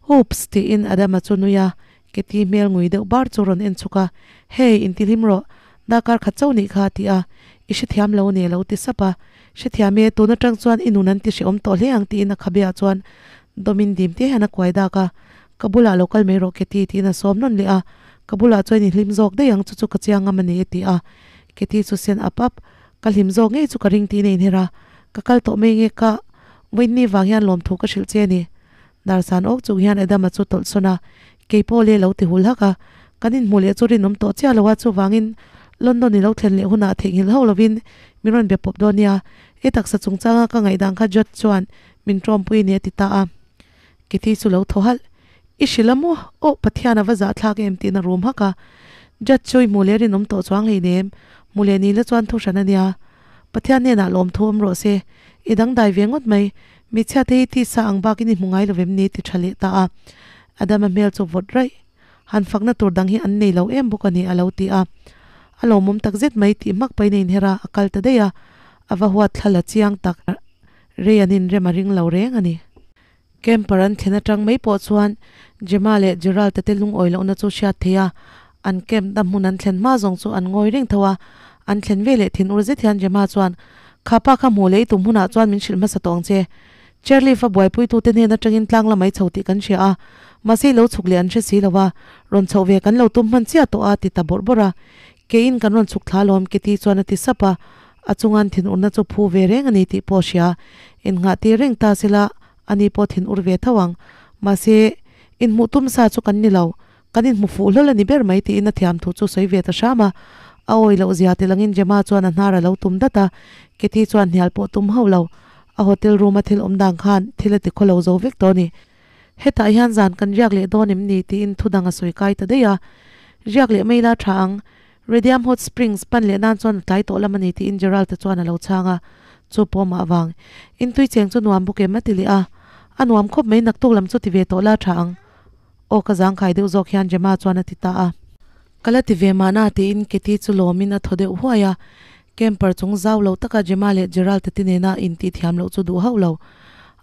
Speaker 1: Oops! tiin Adam-a chu nui a, Kitty hmel ngui deuh bar chu rawn en chhuk a, Hey, intihlim rawh, darkar khat chauh nih kha a ti a, I hrethiam lo nia lo ti sap a. Hrethiam e, tun atang chuan i nun an ti hrehawm tawh hle ang tiin a khabeah chuan dawmin dim te hian a kuai dak a, Ka bulah lo kal mai rawh Katie tiin a sawm nawn leh a, Ka bulah chuan i hlim zawk daih ang chu chu ka chiang ngam a ni a ti a, Katie chu sen ap ap, Ka hlim zawk ngei chu ka ring tiin a inher a, Ka kal tawh mai nge ka Whitney vang hian lawmthu ka hrilh che a ni. Darsan awk chung hian Adama chu tawlh sawn a, Kei pawh le lo ti hul hak a, kan inhmuh leh chu rinawm tawh chiah lo a, chuvangin London i lo thlen leh hunah theihnghilh hauh lovin min rawn be pawp dawn nia, i taksa chungchanga ka ngaihdan kha Judge chuan min tawmpui a ni a ti ta a. Kitty chu lo thaw halh, I hrilh a maw? Aw, Pathian a va zahthlak em tiin a rum hak a. Judge chu i hmuh leh rinawm tawh chuang hleinem, hmu leh ni la chuan thu hran a nia. Pathian hnenah lawmthu awm rawh se. I dangdai ve ngawt mai. Hmeichhia te hi tisa ang bakin i hmu ngai lo vem ni ti tha leh ta a. Adama hmel chu vawt raih. Han fakna tur dang hi an nei lo em bawk a ni a lo ti a. A lawmawm tak zet mai tih hmak pahin a inher a, a kal ta daih a. A va huat thla la chiang tak. Rei an inrem a ring lo reng a ni. Camper an thlen atang mai pawh chuan Gemma leh Gerald-a te lungawi lohna chu hriat theih a, an camp na hmun an thlen hma zawng chu an ngawi reng tho a. An thlen ve leh thin ur zet hian Gemma chuan, Kha pa kha hmuh leh i tum hunah chuan min hrilh hmasa tawh ang che. Chairlift a buaipuitute hnen atangin tlang la mai chho tih kan hria a, mahse i lo chhuk leh an hre si lo a, rawn chhoh ve kan lo tum hman chiah tawh a ti ta bawrh bawrh a. Keiin kan rawn chhuk thla alawm Kitty chuan a ti sap a. A chungan thinurna chu phu ve reng a ni tih pawh hria. Innghah tir reng ta sela ani pawh thinur ve tho ang. Mahse, inhmuh tum sa chu kan ni lo. Kan inhmu fuh hlawl a ni ber mai tiin a thiam thu chu sawi ve ta hram a. A awi loh zia ti langin Gemma chuan a hnar a lo tum dat a. Kathy chuan hnial pawh tum hauh lo. A hotel room a thil awm dan khan thil a ti khaw lo zo vek tawh a ni. Hetah hian zan kan riak leh dawn em ni tiin thudang a sawi kai ta daih a. Riak leh mai la tha ang. Radium Hot Springs pan leh nan chuan a tlai tawh lam a ni tiin Gerald-a chuan a lo chhang a, chu pawh mah vang. In tui cheng chu nuam bawk em a ti leh a, a nuam khawp mai naktuk lam chu ti ve tawh la tha ang. Aw ka zangkhai deuh zawk hian Gemma chuan a ti ta a. Ka la ti ve mahna tiin Katie chu lawmin a thaw deuh huai a, camper chung zau lo taka Gemma leh Gerald-a te nena intih thiam loh chu duh hauh lo.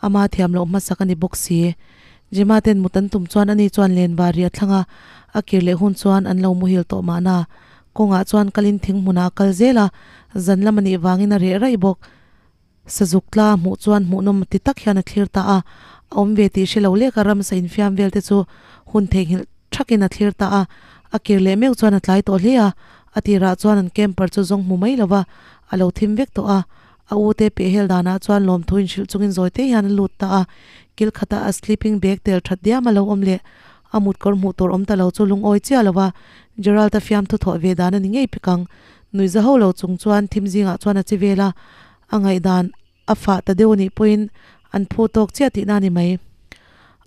Speaker 1: Ama thiam loh hmasak a ni bawk si. Gemma ten mut an tum chuan ani chuan len var ri a thlang a, a kir leh hun chuan an lo muhil tawh mahna. Kawngah chuan kalin thing hmunah a kal zel a, zan lam a nih vangin a reh raih bawk. Sazuk tla a hmuh chuan hmuhnawm ti tak hian a thlir ta a, a awm ve tih hre lo lek a ramsa infiam vel te chu hun theihnghilh thakin a thlir ta a, a kir leh meuh chuan a tlai tawh hle a, a tirah chuan an camper chu zawng hmu mai lova a lo thim vek tawh a, A u te pehhel danah chuan lawmthu inhrilh chungin zawi te hian a lut ta a, kil khata a sleeping bag tel that diam a lo awm leh a mut kawr hmuh tur awm ta lo chu lungawi chiah lo a, Gerald-a fiamthu thawh ve dan a ni ngei pek ang. Nuihza ho lo chung chuan thim zingah chuan a chi vel a, a ngaihdan a fah ta deuh a nih pawhin an phu tawk chiah tihna a ni mai.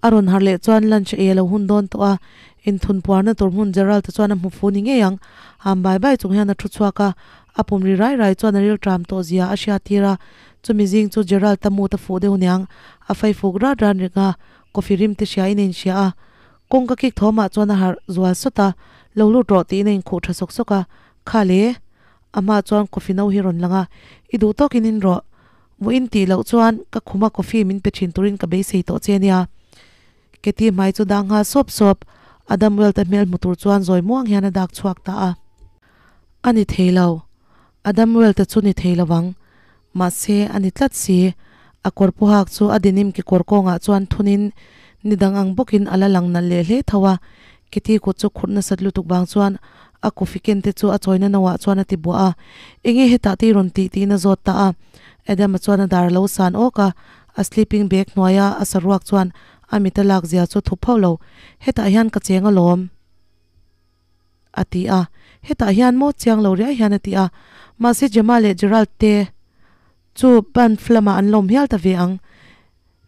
Speaker 1: A rawn harh leh chuan lunch ei a lo hun dawn tawh a, inthun puarna tur hmun Gerald-a chuan a hmu fu ni ngei ang. Ham bai bai chung hian a thu chhuak a, a pum ri rai rai chuan a ril tram tawh zia a hriat tir a. Chumi zing chu Gerald-a mut a fuh deuh niang, a fai fuk rat ran reng a, coffee rim te hria in a inhria a. Kawngka kik thawmah chuan a harh zual sawt a, Lo lut rawh tiin a inkhuh tha sawk sawk a, Kha le! A hmaah chuan coffee no hi rawn lang a, I duh tawkin in rawh. Vawiin tih loh chuan ka khuma coffee min pe thin turin ka beisei tawh che nia. Katie hmai chu dang nghal sawp sawp, Adam Weld-a hmel hmu tur chuan zawi muang hian a dak chhuak ta a. A ni thei lo. Adam Weld-a chu ni thei lo ang. Mahse, a ni tlat si. A kawr pu hak chu a denim kekawr kawngah chuan thunin ni dang ang bawkin a la lang nalh leh hle tho a. Katie kut chu khurh nasat lutuk vang chuan a coffee ken te chu a chawina no ah chuan a ti buah a, Enge hetah te i rawn tih tiin a zawt ta a. Adam-a chuan a dar a lo san awk a, a sleeping bag hnuaia a saruak chuan a mit a lak zia chu thup hauh lo, Hetah hian ka cheng alawm a ti a, Hetah hian maw chiang lo riai hian a ti a, mahse Gemma leh Gerald te chu Banff lamah an lawm hial ta ve ang.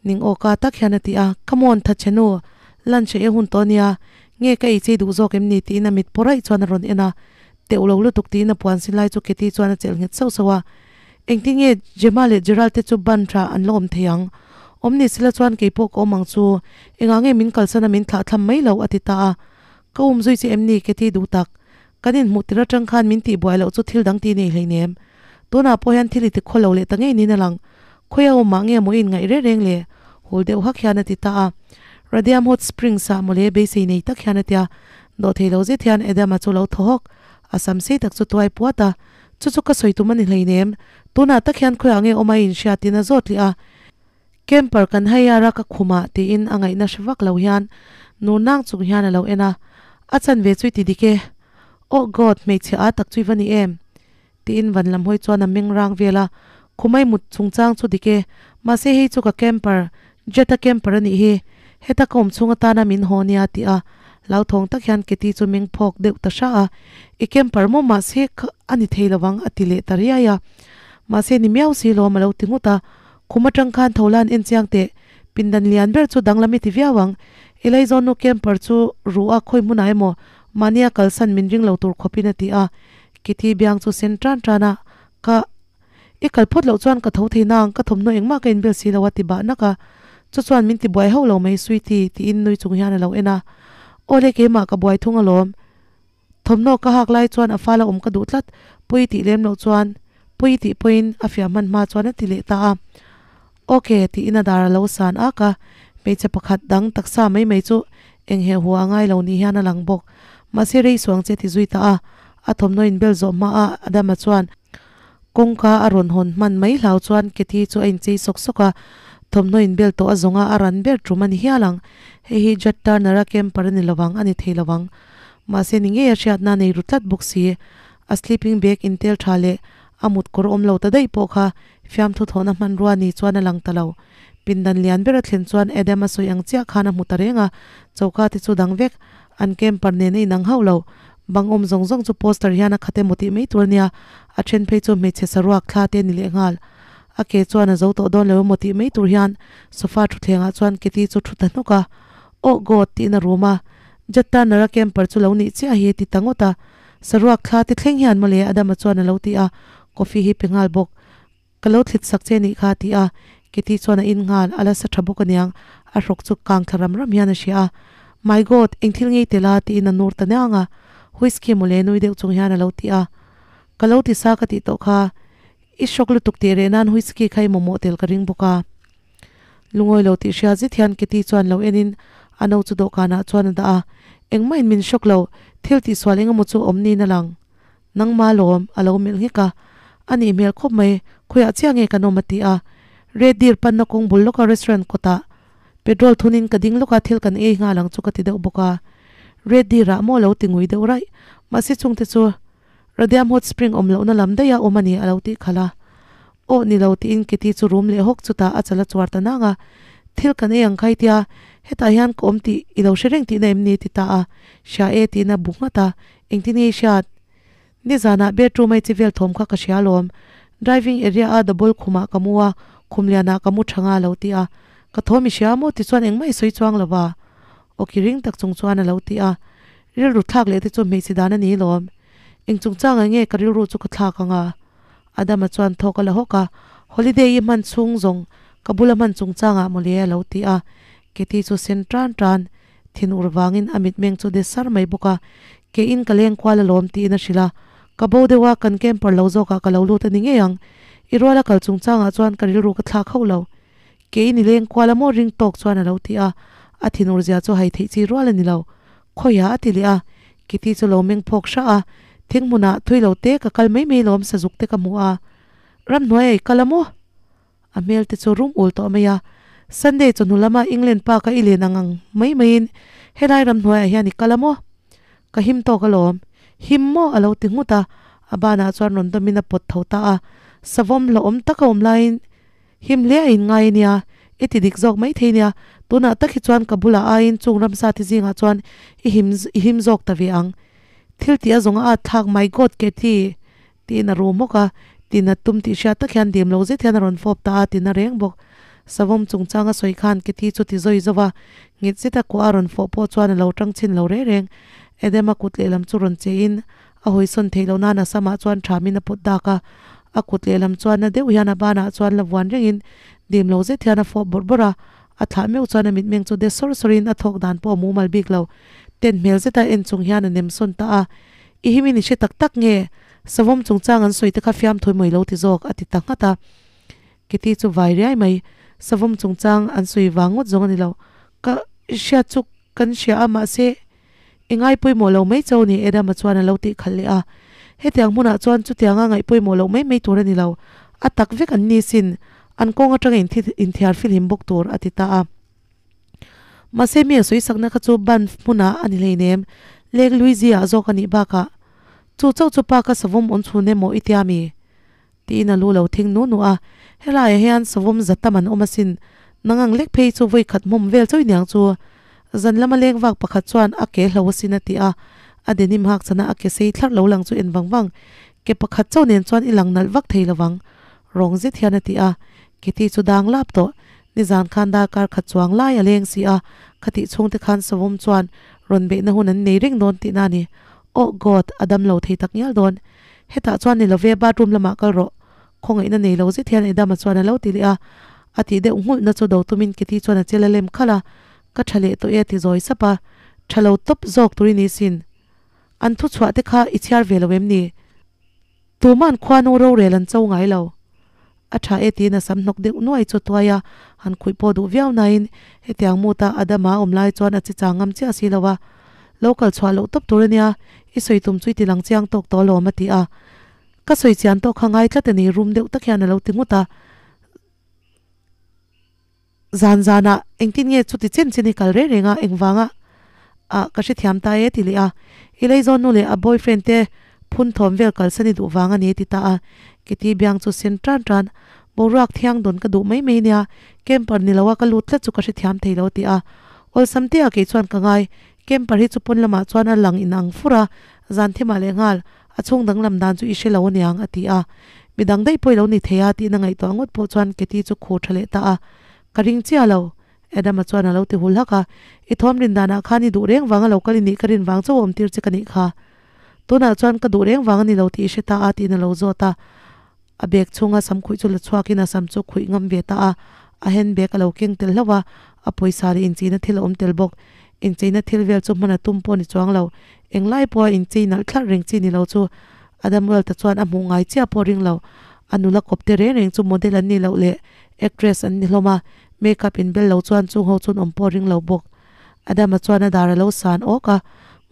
Speaker 1: Ning aw ka tak hian a ti a, Come on tha che nu, lunch a e hun tawh ania, nge ka ei chei duh zawk em ni tiin a mit pawh raih chuan a rawn en a, teuh lo lutuk tiin a puan sin lai chu Katie chuan a chelh nghet sauh sauh a, Engtin nge Gemma leh Gerald te chu ban tha an la awm thei ang? Awm ni sila chuan keipawh ka awm ang chu, engah nge min kalsan a min thlah thlam mai lo a ti ta a, Ka um zui che em ni Katie duh tak, kan inhmuh tir atang khan min tih buai loh chu thil dang ti nei hleinem, tunah pawh hian thil i ti khaw lo leh ta ngei niin a lang. Khawi a awm mah nge maw i inngaih reng reng le? Hul deuh hak hian a ti ta a. Radium Hot Springs ah mawle beisei nei tak hian a ti a. Dawhthei lo zet hian Adam-a chu lo thaw hawk. A sam sei tak chu tuai puat a. Chu chu ka sawi tum a ni hleinem. Tunah tak hian khawiah nge awm a i inhria tiin a zawt leh a. Camper kan hire a ka khumah tiin a ngaihna hre vak lo hian nur nang chung hian a lo en a. A chanve chu i ti dik e. Oh God, hmeichhia a tak chu i va ni em? Tiin van lam hawi chuan a meng rang vel a, Khumai mut chungchang chu dik e, mahse hei chu ka camper, Jet-a camper a nih hi, heta ka awm chhung atana min haw nia ti a, hlauthawng tak hian Katie chu meng phawk deuh ta hra a, I camper maw mahse kha a ni thei lovang a ti leh ta riai a, mahse ni miau si lawm a lo ti nghut a, Khum atang khan tho lan en chiang teh, pindan lian ber chu danglam i ti viau ang, i laizawn nu camper chu ruh a khawi hmunah emaw mahnia kalsan min ring lo tur khawpin a ti a, Kitty biang chu sen tan tan a, Ka, i kal phawt loh chuan ka tho thei nang, ka thawmhnaw engmah ka inbel si lo a ti bah nak a. Chu chuan min ti buai hauh lo mai Sweety, tiin nui chung hian a lo en a. Awle keimah ka buai thung alawm. Thawmhnaw ka hak lai chuan a fal a awm ka duh tlat, pawi tih lem loh chuan, pawi tih pawhin a fiah hman hma chuan a ti leh ta a. Ok, tiin a dar a lo san ak a, hmeichhe pakhat dang taksa mai mai chu eng heh hu a ngai lo ni hian a lang bawk. Mahse rei suang che ti zui ta a, a thawmhnaw inbel zawh hma a Adama chuan kawngka a rawn hawn hman mai hlau chuan Kathy chu a inchei sawk sawk a, thawmhnaw inbel tawh a zawnga a ran ber tum a ni hial ang. Hei hi Judd Turner-a camper a ni lovang, a ni thei lovang. Mahse ni ngei a hriatna a nei ru tlat bawk si. A sleeping bag intel tha leh a mut kawr awm lo ta daih pawh kha Fiamthu thawhna hmanrua ni chuan a lang ta lo. Pindan lian ber a thlen chuan Adam a sawi ang chiah khan a hmu ta reng a, choka te chu dang vek. An camper nen a inang hauh lo. Bang awm zawng zawng chu poster hian a khat emaw tih mai tur a nia, a then phei chu hmeichhe saruak thla te a ni leh nghal. A ke chuan a zo tawh dawn lo emaw tih mai tur hian sofa thutthlengah chuan Katie chu thu ta hnuk a. Oh God! tiin a rum a. Jet Turner-a camper chu lo nih chiah hi ti ta ngawt a. Saruak thla te thleng hian mawle Adama chuan a lo ti a, coffee hi pe nghal bawk. Ka lo thlit sak che nih kha a ti a, Kitty chuan a in nghal, a la sa tha bawk aniang, a hrawk chu kang thla ram ram hian a hria a. My God, eng thil ngei tel a? tiin a nur ta niang a, Whisky mawle nui deuh chung hian a lo ti a. Ka lo ti sa ka tih tawh kha, i hrawk lutuk tih reh nan whisky kha i mamawh tel ka ring bawk a. Lungawi lo tih hria zet hian Kitty chuan lo en in a no chu dawhkanah chuan a dah a, Engmah in min hrawk lo, thil tihsual eng emaw chu awm niin a lang. Nangma lawm, a lo melh nghek a. A nih hmel khawp mai, khawiah chiah nge kan awm a ti a. Red Deer panna kawng bul lawka restaurant kawtah petrol thunin ka ding lawka thil kan ei nghal ang chu ka ti deuh bawk a. Red Deer ah maw lo ti ngui deuh raih. Mahse chungte chu Radium Hot Spring awm lohna lam daih a awm a ni a lo tih khalh a. Aw ni lo tiin Kitty chu rum leh hawk chutah a chal a chuar ta nang a. Thil kan ei ang khai tia, hetah hian ka awm tih i lo hre reng tihna em ni ti ta a. Hria e tiin a bu nghat a. Engtin nge i hriat? Nizanah bedroom a i chi vel thawm kha ka hria alawm. Driving area a double khumah ka mu a, khum lianah ka mu tha nga lo ti a. Ka thaw mi hria maw ti chuan engmah i sawi chuang lo va, awki ring tak chung chuan a lo ti a. Rilru thlak leh te chu hmeichhe dan a ni lawm. Eng chungchangah nge ka rilru chu ka thlak ang a? Adama chuan thawk a la hawk a, Holiday i hman chhung zawng ka bula hman chungchangah mawle a lo ti a. Katie chu sen tan tan thin ur vangin a mitmeng chu de sar mai bawk a, Keiin ka leng kual alawm tiin a hrilh a, Ka bo deuh a, kan camper lo zawkah ka lo lut a ni ngei ang. I ruala kal chungchangah chuan ka rilru ka thlak hauh lo. Keiin i leng kual a maw ring tawk chuan a lo ti a, a thinur zia chu hai theih chi rual a ni lo. Khawiah a ti leh a, Kitty chu lo meng phawk hrah a, Thing hmunah thui lo te ka kal mai mai lawm sazuk te ka hmu a, ramhnuai a i kal a maw? A hmel te chu rum ul tawh mai a, Sunday chawhnu lama England pa ka i len ang ang mai maiin helai ramhnuaiah hian i kal a maw? Ka him tawk alawm. Him maw? a lo ti nghut a, a banah chuan rawn dawmin a pawt tho ta a. Savawm hlauhawm tak a awm laiin him hle a inngai a nia, i ti dik zawk mai thei nia, tunah tak hi chuan ka bulah aiin chung ramsa te zingah chuan i him i him zawk ta ve ang. Thil tih a zawng a at thlak my God Katie! Tiin a rum hawk a, tina tum tih hriat tak hian dim lo zet hian a rawn fawp ta a, tina reng bawk. Savawm chungchang a sawi khan Kitty chu ti zawi zauh a, nghet zeta kuah a rawn fawh pawh chuan a lo tang chhin lo reng reng. Adam-a kut lehlam chu rawn che in a hawisawn theih loh nan a samah chuan thamin a pawt dak a, a kut lehlam chuan na deuh hian a banah chuan la vuan rengin dim lo zet hian a fawp bawrh bawrh a, a thlah meuh chuan a mitmeng chu de sawr sawrin a thawk dan pawh a mumal bik lo. Ten hmel zeta en chung hian a nem sawn ta a. I himin i hre tak tak nge? Savawm chungchang an sawi te kha fiamthawi mai lo ti zawk, a ti ta nghat a. Kitty chu vai riai mai. Savawm chungchang an sawi vang ngawt zawng a ni lo. Ka hriat chu kan hria a, mahse i ngai pawimawh lo mai cho ni, Adama chuan a lo tih khalh leh a. Hetiang hmunah chuan chutianga ngaih pawimawh loh mai mai tur a ni lo. A tak vek an ni sin, an kawng atanga inthiar filhim bawk tur, a ti ta a. Mahse mi a sawi sakna kha chu Banff hmunah a ni hleinem, Lake Louise-ah zawk a nih bakah. Chu chauh chu pa ka savawm awn chhun emaw i tia mi? Tiin a lu lo thing nu nu a. Helaiah hian savawm za tam an awm asin, nang ang lek phei chu vawi khat hmawm vel chawi niang chu. Zan lama leng vak pakhat chuan a ke hlo asin a ti a, a denim hak chana a ke sei thlarh lo lang chu en vang vang. Ke pakhat chauh nen chuan i lang nalh vak thei lovang, rawng zet hian a ti a. Kitty chu dang lap tawh. Nizan khan darkar khat chuang lai a leng si a, khatih chhungte khan Savawm chuan rawn beihna hun an nei reng dawn tihna a ni. Oh God, a dam lo thei tak ngial dawn. Hetah chuan ni love, bathroom lamah kal rawh. Khawngaihna nei lo zet hian Adama chuan a lo ti leh a. A tih deuh nghulhna chu do tumin Kitty chuan a chel a lem khalh a, Ka tha leh tawh e a ti zawi sap a. Tha lo tawp zawk tur i ni sin. An thuchhuah te kha i chhiar ve lo em ni? Tuman khuanu rorel an cho ngai lo. A tha e tiin a sam hnawk deuh nuai chu tuai a, han khuih pawh duh viau nain hetiang mood-a Adama a awm lai chuan a chi chang ngam chiah si lo a. Lo kal chhuah loh tawp tur a nia, i sawi tum chu i ti lang chiang tawk tawh alawm a ti a. Ka sawi chian tawk kha ngai tlat a ni rum deuh tak hian a lo ti nghut a. Zan zanah engtin nge chuti chen chen hi kal reng reng a, engvanga ah ka hrethiam ta e ti leh a, i leizawn nu leh a boyfriend te phun thawm vel kalsan i duh vang a ni ti ta a, Kitty biang chu sen tan tan, boruak thiang dawn ka duh mai mai nia, camper ni lo a ka lut tlat chu ka hrethiam thei lo ti a, awlsam te ah kei chuan ka ngai, camper hi chu pawn lamah chuan a lang inang fur a, zan thimah leh nghal a chhung danglam dan chu i hre lo aniang a ti a. Midang daih pawh i lo ni thei a tihna ngaihtuah ngawt pawh chuan Katie chu khur tha leh ta a. Ka ring chiah lo, Adama chuan a lo ti hul hak a. I thawm rin danah khan i duh reng vanga lo kal i nih ka rin vang chauh a awm tir che ka nih kha. Tunah chuan ka duh reng vang a ni lo tih i hre ta a tiin a lo zawt a. A bag chhunga sam khuih chu la chhuakin a sam chu khuih ngam ve ta a. A hand bag a lo keng tel hlauh a, a pawisa leh incheina thil a awm tel bawk. Incheina thil vel chu hman a tum pawh ni chuang lo. Englai pawha inchei nalh thlarh reng chi ni lo chu Adam Welt-a chuan a hmuh ngai chiah pawh ring lo. A nula kawp te reng reng chu model an nih loh leh actress an ni hlawm a, makeup inbel lo chuan chung ho chuan awm pawh ring lo bawk. Adama chuan a dar a lo san awk a,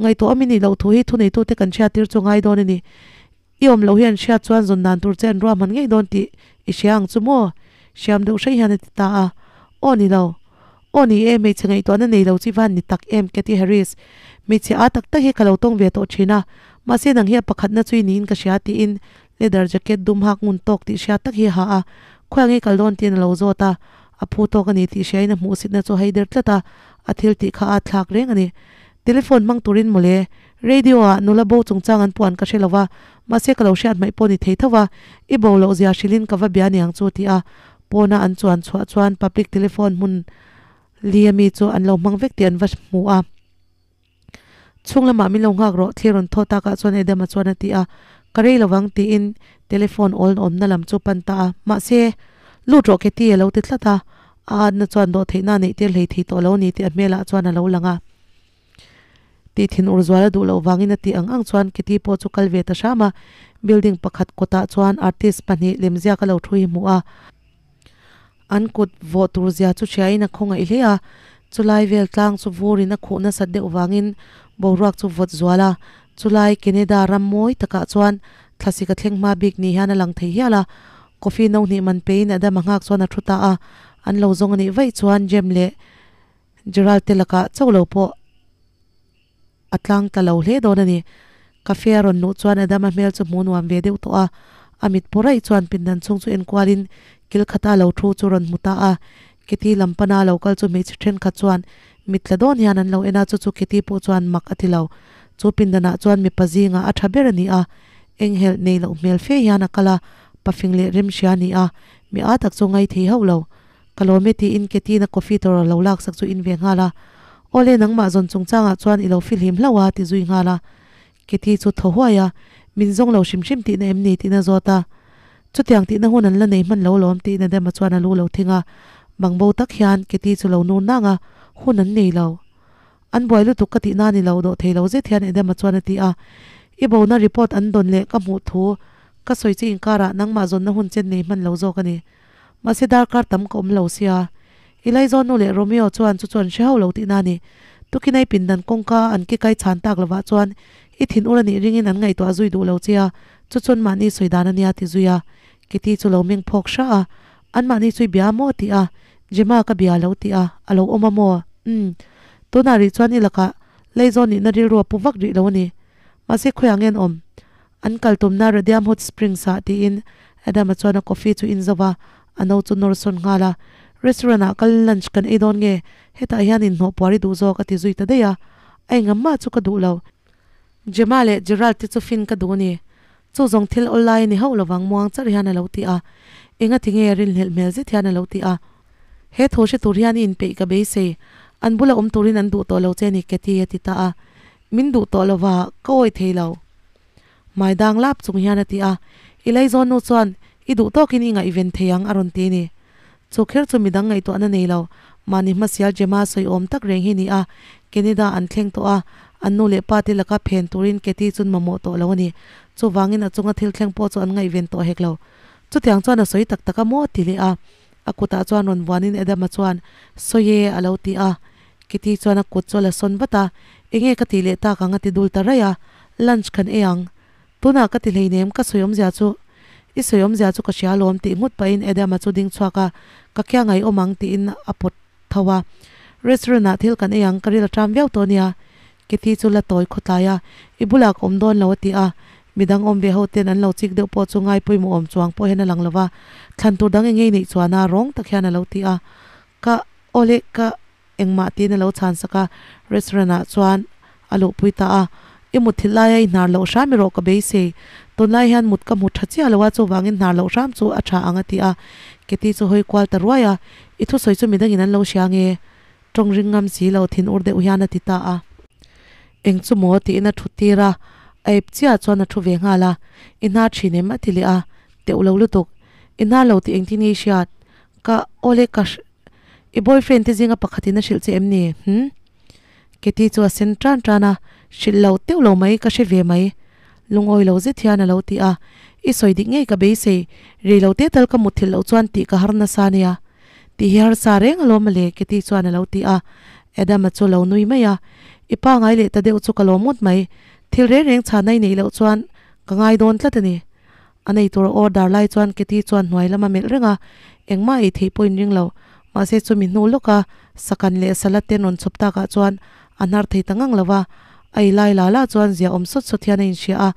Speaker 1: Ngaihtuah awm i nih loh thu hi thuneitute kan hriattir chu ngai dawn a ni. I awm loh hi an hriat chuan zawn dan tur che an ruahman ngei dawn tih i hria ang chu maw? Hriam deuh hrei hian a ti ta a. Aw ni lo. Aw ni e, hmeichhe ngaihtuahna nei lo chi van ni tak em, Katy Harris. Hmeichhe a tak tak hi ka lo tawng ve tawh thin a, mahse nang hi a pakhatna chu i niin ka hria tiin leather jacket dum hak ngun tawk tih hria tak hi a ha a, khawiah nge kal dawn tiin a lo zawt a, a phu tawk a ni tih hriain a hmuhsitna chu a hei der tlat a, a thil tih kha a thlak reng a ni. Telephone hmang turin mawle, radio ah nula bo chungchang an puan ka hre lo va, mahse ka lo hriat hmaih pawh ni thei tho va, i bo loh zia hrilhin ka va bia niang chu ti a. Pawna an chuan chhuah chuan public telephone hmun li ami chu an lo hmang vek tih an va hmu a. Chhung lamah min lo nghak rawh, thli rawn thaw takah chuan Adam-a chuan a ti a. Ka rei lovang tiin telephone awl awmna lam chu pan ta a. Mahse, lut rawh Katie a lo ti tlat a. A atna chuan dawhtheihna a neih tir hlei thei tawh lo a ni tih a hmelah chuan a lo lang a. Tih thin ur zual a duh loh vangin a tih ang ang chuan Katie pawh chu kal ve ta hram a. Building pakhat kawtah chuan artist pahnih lemziak a lo thu hi hmuh a. An kut vawh tur zia chu hriain a khawngaih hle a, chulai vel tlang chu vurin a khuh nasat deuh vangin boruak chu vawt zual a, chulai Canada ram mawi takah chuan thlasik a thleng hma bik ni hian a lang thei hial a. Coffee no hnih man peiin Adam a nghak chuan a thu ta a, an lo zawng a nih vaih chuan Jem leh Gerald te lakah chauh lo pawh a tlang ta lo hle dawn a ni. Cafe a rawn luh chuan Adama hmel chu hmuh nuam ve deuh tawh a, a mit pawh raih chuan pindan chhung chu enkualin kil khata lo thu chu rawn hmu ta a. Kitty lam pana lo kal chu hmeichhe thenkhat chuan mit tla dawn hian an lo en a, chu chu Kitty pawh chuan mak a ti lo. Chu pindanah chuan mipa zingah a tha ber a ni a, enghelh nei loh hmel fe hian a kal a, pafing leh remhria a ni a, mi aa tak chu ngai thei hauh lo. Ka lawm e tiin Katie-na coffee tur a lo laksak chu in ve nghal a. Awle nangmah zawn chungchangah chuan i lo fihlim hlauh a ti zui nghal a. Katie chu thaw huai a, Min zawng lo hrim hrim tihna em ni tihna zawt a. Chutiang tihna hun an la nei hman lo lawm tiin Adama chuan a lu lo thing a. Bangbo tak hian Katie chu lo nur nang a, Hun an nei lo. An buai lutuk ka tihna ni lo dawh thei lo zet hian Adama chuan a ti a. I bona report an dawn leh ka hmuh thu ka sawi chi inkarah nangmah zawnna hun chen nei hman lo zawk a ni. Mahse darkar tam ka awm lo sia. I Laizawn nu leh Romeo chuan chu chu an hre hauh lo tihna a ni. Tukinai pindan kawngka an ki kai chhan tak lovah chuan i thin ur a nih ringin an ngaihtuah zui duh lo che a, chu chuan mahni sawi dan a nia ti zui a. Kitty chu lo meng phawk hra a, an mahni chu i bia maw tih a, Gemma ka bia lo tih a, a lo awm a maw? Umm. Tunah rih chuan i lakah Laizawn nihna rilru a pu vak rih lo a ni. Mahse khawiah nge an awm? An kal tumna Radium Hot Springs ah tiin Adam-a chuan a coffee chu in zo va, a no chu nawr sawn nghal a. Restaurant ah kal lunch kan ei dawn nge? Hetah hian inhnawh puar i duh zawk a ti zui ta daih a. A engam mah chu ka duh lo. Gemma leh Gerald te chu fin ka duh a ni. Chu zawng thil awl lai a ni hauh lovang muang charh hian a lo ti a. Enga ti nge rinhlelh hmel zet hian a lo ti a. He thaw hre tur hian i inpeih ka beisei. An bula awm turin an duh tawh lo che ni Kathy a ti ta a. Min duh tawh lova, ka awih thei lo. Hmai dang lap chung hian a ti a, I Laizawn nu chuan i duh tawkin i ngaihven thei ang a rawn ti ni. Chu kher chu midang ngaihtuahna nei lo, mahni hmasial Gemma sawi awm tak reng hi ni a, Canada an thleng tawh a, an nu leh pa te laka phen turin Katie chun mamawh tawh lo a ni. Chuvangin a chunga thil thleng pawh chu an ngaihven tawh hek lo. Chutiang chuan a sawi tak tak a maw ti leh a, a kutah chuan rawn vuanin Adama chuan, Sawi e a lo ti a. Kitty chuan a kut chu a la sawn vat a, Enge ka tih leh tak ang a ti dul ta raih a, Lunch kan ei ang. Tunah ka ti hleinem ka sawi awmzia chu I sawi awmzia chu ka hria alawm tih nghut pahin Adam-a chu ding chhuak a, Ka kia ngaihawm ang tiin a pawt tho a. Restaurant ah thil kan ei ang ka ril a ṭam viau tawh nia. Kitty chu la tawi khawtlai a, I bulah ka awm dawn lo a ti a. Midang awm ve ho ten an lo chik deuh pawh chu ngai pawimawh awm chuang pawh hian a lang lo va, thlan tur dang engei neih chuan a rawng tak hian a lo ti a. Ka awle ka engmah tiin a lo chhan sak a, restaurant ah chuan a luhpui ta a, I mutthilh laia i hnar loh hram erawh ka beisei, tunlai hian mut ka hmu tha chiah lo a, chuvangin hnar loh hram chu a tha ang a ti a, Katie chu hawi kual ta ruai a, I thusawi chu midangin an lo hria nge? Tawng ring ngam si lo thin ur deuh hian a ti ta a. Eng chu maw tiin a thut tir a, a ep chiah chuan a thu ve nghal a, I hnar thin em? a ti leh a, Teuh lo lutuk, i hnar lo tih engtin nge i hriat? Ka awle ka I boyfriend te zinga pakhatin a hrilh che em ni? Hm? Katie chu a sen tan tan a, hrilh lo teuh lo mai ka hre ve mai. Lungawi lo zet hian a lo ti a, I sawi dik ngei ka beisei, rei lo te tal ka mutthilh loh chuan tih ka har nasa nia. Tih hi harsa reng alawm mawle Katie chuan a lo ti a, Adam-a chu lo nui mai a, I pa ngai leh ta deuh chu ka lawm ngawt mai, thil reng reng chhana i neih loh chuan ka ngai dawn tlat a ni. A nei tur a order lai chuan Katie chuan hnuai lam a melh reng a, engmah ei theih pawhin ring lo. Mahse chumi hnu lawka sakan leh salad te an rawn chhawp takah chuan a hnar thei ta ngang lo va, a ei lai la la chuan zia awm sawt sawt hian a inhria a,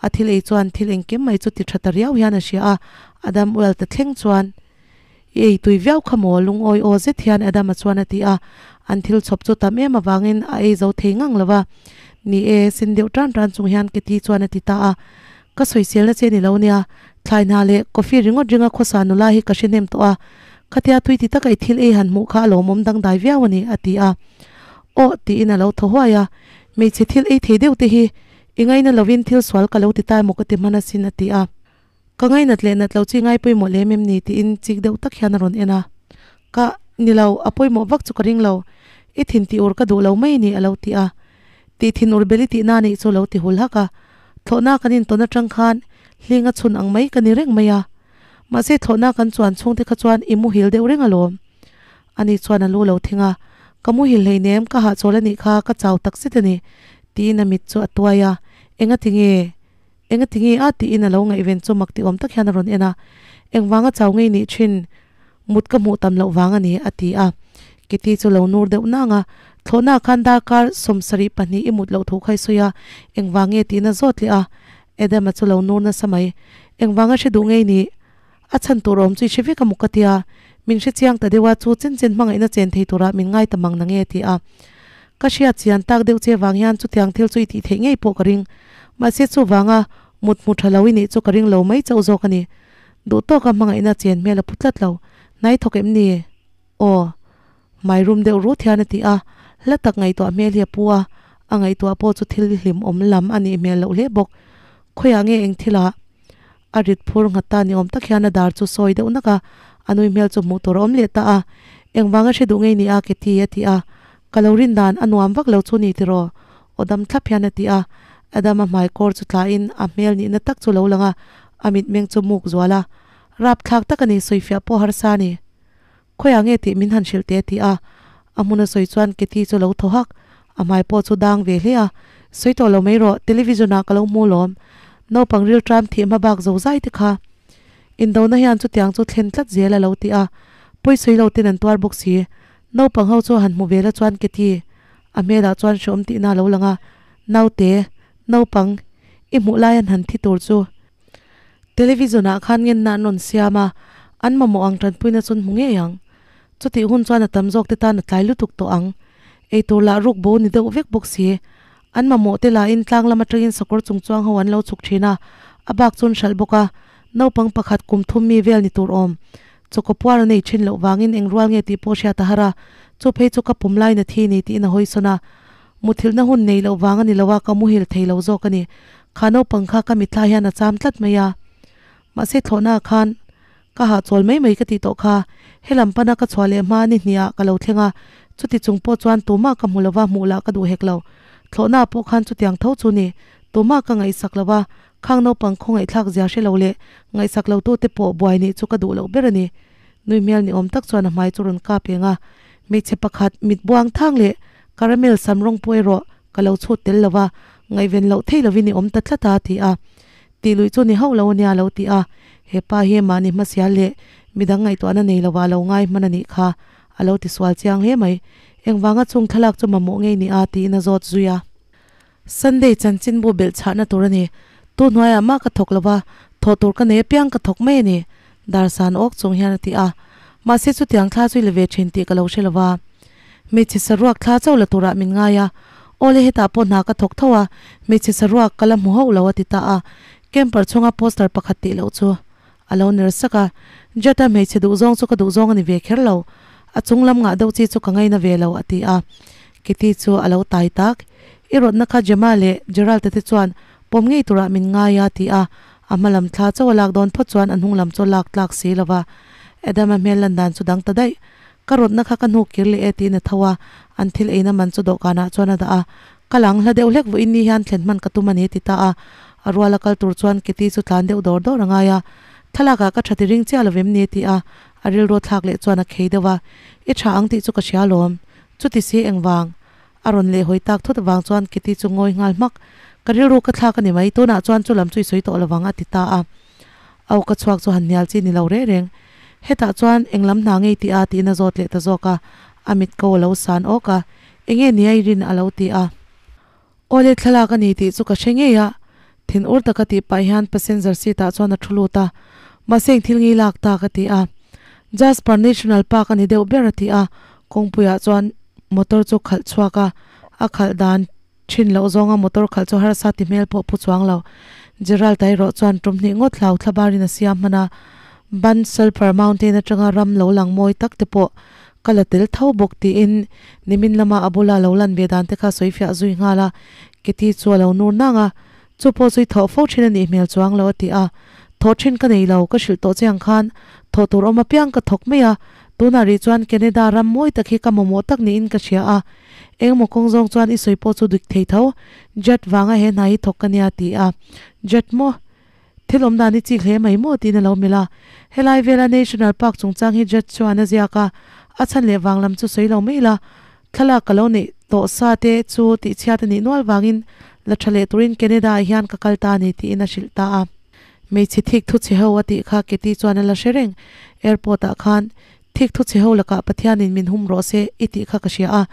Speaker 1: a thil ei chuan thil engkim mai chu ti tha ta riau hian a hria a, Adam well ta thleng chuan I ei tui viau kha maw lungawi aw zet hian Adam-a chuan a ti a, an thil chhawp chu tam em avangin a ei zo thei ngang lo va. Ni e, sen deuh tan tan chung hian Katie chuan a ti ta a, Ka sawiselna che ni lo nia, Thlai hna leh coffee ringawt ringa khawsa nula hi ka hre hnem tawh a, khatia tui ti taka i thil ei han hmuh kha a lawmawm dangdai viau a ni, a ti a. Aw, tiin a lo thaw huai a, hmeichhe thil ei thei deuh te hi i ngaina lovin thil sual ka lo ti ta emaw ka ti hman asin, a ti a. Ka ngainat leh nat lo chi ngai pawimawh lem em ni tiin chik deuh tak hian a rawn en a. Ka, ni lo, a pawimawh vak chu ka ring lo. I thin tih ur ka duh lo mai a ni, a lo ti a. Tih thin ur bel i tihna a nih chu a lo ti hul hak a. Thlawhna kan intawn atang khan hling a chhun ang mai ka ni reng mai a. Mahse thlawhna kan chuan chhungte kha chuan i muhil deuh reng alawm. Ani chuan a lu lo thing a, Ka muhil hleinem, ka hahchawl a nih kha, ka chau tak zet a ni, tiin a mit chu a tuai a. Engati nge? Engati nge a? tiin a lo ngaihven chu mak ti awm tak hian a rawn en a. Engvanga chau ngei nih thin? Mut ka hmuh tam loh vang a ni, a ti a. Kitty chu lo nur deuh nang a, Thlawhna khan darkar 72 i mut loh thu kha i sawi a, engvang nge tiin a zawt leh a. Adam-a chu lo nur nasa mai. Engvanga hre duh ngei nih? A chhan tur awm chu i hre vek a maw ka tia, min hre chiang ta deuh a, chu chen chen hmangaihna chen thei turah min ngai ta mang na nge ti a. Ka hriat chian tak deuh che vang hian chutiang thil chu i tih theih ngei pawh ka ring. Mahse chuvanga mut hmu tha lo i nih chu ka ring lo mai chauh zawk a ni. Duh tawka hmangaihna chen hmel a pu tlat lo. Hnai thawk em ni? Aw. Hmai rum deuh rut hian a ti a, hla tak ngaihtuah hmel hi a pu a, a ngaihtuah pawh chu thil hlim awm lam a nih hmel loh hle bawk. Khawiah nge eng thilah? A rit phur nghat ta ni awm tak hian a dar chu sawi deuh nak a, a nui hmel chu hmuh tur a awm leh ta a. Engvanga hre duh ngei ni a ke ti? a ti a. Ka lo rin dan a nuam vak lo chu ni tiraw? Aw dam thlap hian a ti a. Adam a hmai kawr chu tlain a hmel nihna tak chu lo lang a, a mitmeng chu muk zual a. Rapthlak tak a ni, sawifiah pawh harsa a ni. Khawiah nge tih min han hrilh teh a ti a. A hmun a sawi chuan Kitty chu lo thaw hak. A hmai pawh chu dang ve hle a. Sawi tawh lo mai rawh, television ah ka lo hmu lawm. Naupang rilṭam thih hma bak zo zai te kha. Indona hian chutiang chu thlen tlat zel a lo ti a. Pawi sawi lo ten an tuar bawk si. Naupang ho chu han hmu ve la chuan Kitty a hmelah chuan hreawm tihna a lo lang a. Naute, naupang, i hmuh lai an han thi tur chu. Television ah khan ngenna an rawn siam a, an mamawh ang tanpuina chu an hmu ngei ang. Chutih hun chuan a tam zawk te tan a tlai lutuk tawh ang. Eitur lah ruk bo ni deuh vek bawk si. An mamawh te lahin tlang lam atangin sakawr chung chuang ho an lo chhuk thin a, a bak chu an hralh bawk a. Naupang pakhat kum thum mi vel ni tur awm. Chawkaw puar a nei thin loh vangin eng rual nge tih pawh hriat a har a, chu phei chu ka pum lain a thi ni tiin a hawi sawn a. Muthilhna hun nei loh vang a ni lo a, ka muhil thei lo zawk a ni. Kha naupang kha ka mitthla hian a cham tlat mai a. Mahse thlawhna ah khan ka hahchawl mai mai ka tih tawh kha. Helam pana ka chhuah leh hma ni hnih ah ka lo thleng a, chuti chung pawh chuan tumah ka hmu lo va, hmuh lah ka duh hek lo. Thlawhna ah pawh khan chutiang tho chu ni. Tumah ka ngaihsak lo va, khang naupang khawngaihthlak zia hre lo leh ngaihsak lo tute pawh buai nih chu ka duh loh ber a ni. Nui hmel ni awm tak chuan a hmai chu rawn kap eng a. Hmeichhe pakhat mit buang thang leh caramel sam rawng pawh erawh ka lo chhut tel lo va, ngaihven loh thei lovin i awm ta tlat a, ti a. Tih luih chu ni hauh lo a nia lo ti a. He pa hi mahni hmasial leh midang ngaihtuahna nei lovah a lo ngai hman a nih kha, a lo ti sual chiang hle mai. Engvanga chung thlalak chu mamawh ngei ni a, tiin a zawt zui a. Sunday chanchinbu belh chhahna tur a ni. Tu hnuaiah mah ka thawk lo va, thawh tur ka nei apiang ka thawk mai a ni, Darsan awk chung hian a ti a. Mahse chutiang thla chu i la ve thin tih ka lo hre lo va. Hmeichhe saruak thla chauh la turah min ngai a, Awle hetah pawh hna ka thawk tho a, hmeichhe saruak ka la hmu hauh lo a ti ta a. Camper chhunga poster pakhat tih loh chu a lo ner sak a. Jet-a hmeichhe duhzawng chu ka duhzawng a ni ve kher lo, a chung lam ngah deuh chi chu ka ngaina ve lo a ti a. Kitty chu a lo tai tak. I rawtna kha Gemma leh Gerald-a te chuan pawm ngei turah min ngai a ti a, a hma lam thla chauh a lak dawn phawt chuan a hnung lam chu a lak tlak si lo va. Adam-a hmel lan dan chu dang ta daih. Ka rawtna kha ka hnuk kir leh e tiin a tho a, an thil eina man chu dawhkanah chuan a dah a. Ka lang hla deuh hlek vawiin ni hian thlen hman ka tum a ni ti ta a. A ruala kal tur chuan Kitty chu tlan deuh dawr dawr a ngai a. Thlalakah ka tha ti ring chiah lovem ni ti a, a rilru thlak leh chuan a khei deuh a. I tha ang tih chu ka hria alawm. Chuti si engvang? A rawn leh hawi tak thut avang chuan Kitty chu ngawi nghal hmak. Ka rilru ka thlak a ni mai, tunah chuan chu lam chu i sawi tawh lovang a ti ta a. Au ka chhuak chu han hnial chi ni lo reng reng. Hetah chuan eng lam hna ngei tih a tiin a zawt leh ta zawk a, a mit ko a lo san awk a, Enge ni a i rin a lo ti a. Awle thlalak a ni tih chu ka hre ngei a, thin ur taka tih pah hian passenger seat ah chuan a thu lut a, mahse eng thil ngei lak ta ka ti a. Jasper National Park a ni deuh ber a ti a, kawngpuiah chuan motor chu khalh chhuak a, a khalh dan. Thin loh zawnga motor khalh chu harsa ti hmel pawh pu chuang lo. Gerald erawh chuan tum hnih ngawt hlau thlabarin a siam hman a, Ban Sulphur Mountain atanga ram lo lang mawi tak te pawh ka la tel tho bawk tiin nimin lama a bula lo lan ve dan te kha sawi fiah zui nghal a, Kitty chu a lo nur nang a, Chu pawh chu i thawh fo thin a nih hmel chuang lo a ti a, Thawh thin ka nei lo, ka hrilh tawh che ang khan thawh tur awm apiang ka thawk mai a, tunah rih chuan Canada ram mawi tak hi ka mamawh tak niin ka hria a, engemaw kawng zawng chuan i sawi pawh chu dik thei tho, Jet vanga he hna hi thawk ka nia a ti a, Jet maw? Thil awm dan i chik hle mai maw? tiin a lo melh a, helai vela National Park chungchang hi Jet chuan a ziak a, a chhan leh vang lam chu sawi lo mai la, Thlalak ka lo neih tawh sa te chu tihchhiat a nih nual vangin la tha leh turin Canada ah hian ka kal ta a ni tiin a hrilh ta a. Hmeichhe thik thu chhe ho a tih kha Katie chuan a la hre reng. Airport ah khan thik thu chhe ho lakah Pathianin min hum rawh se i tih kha ka hria a.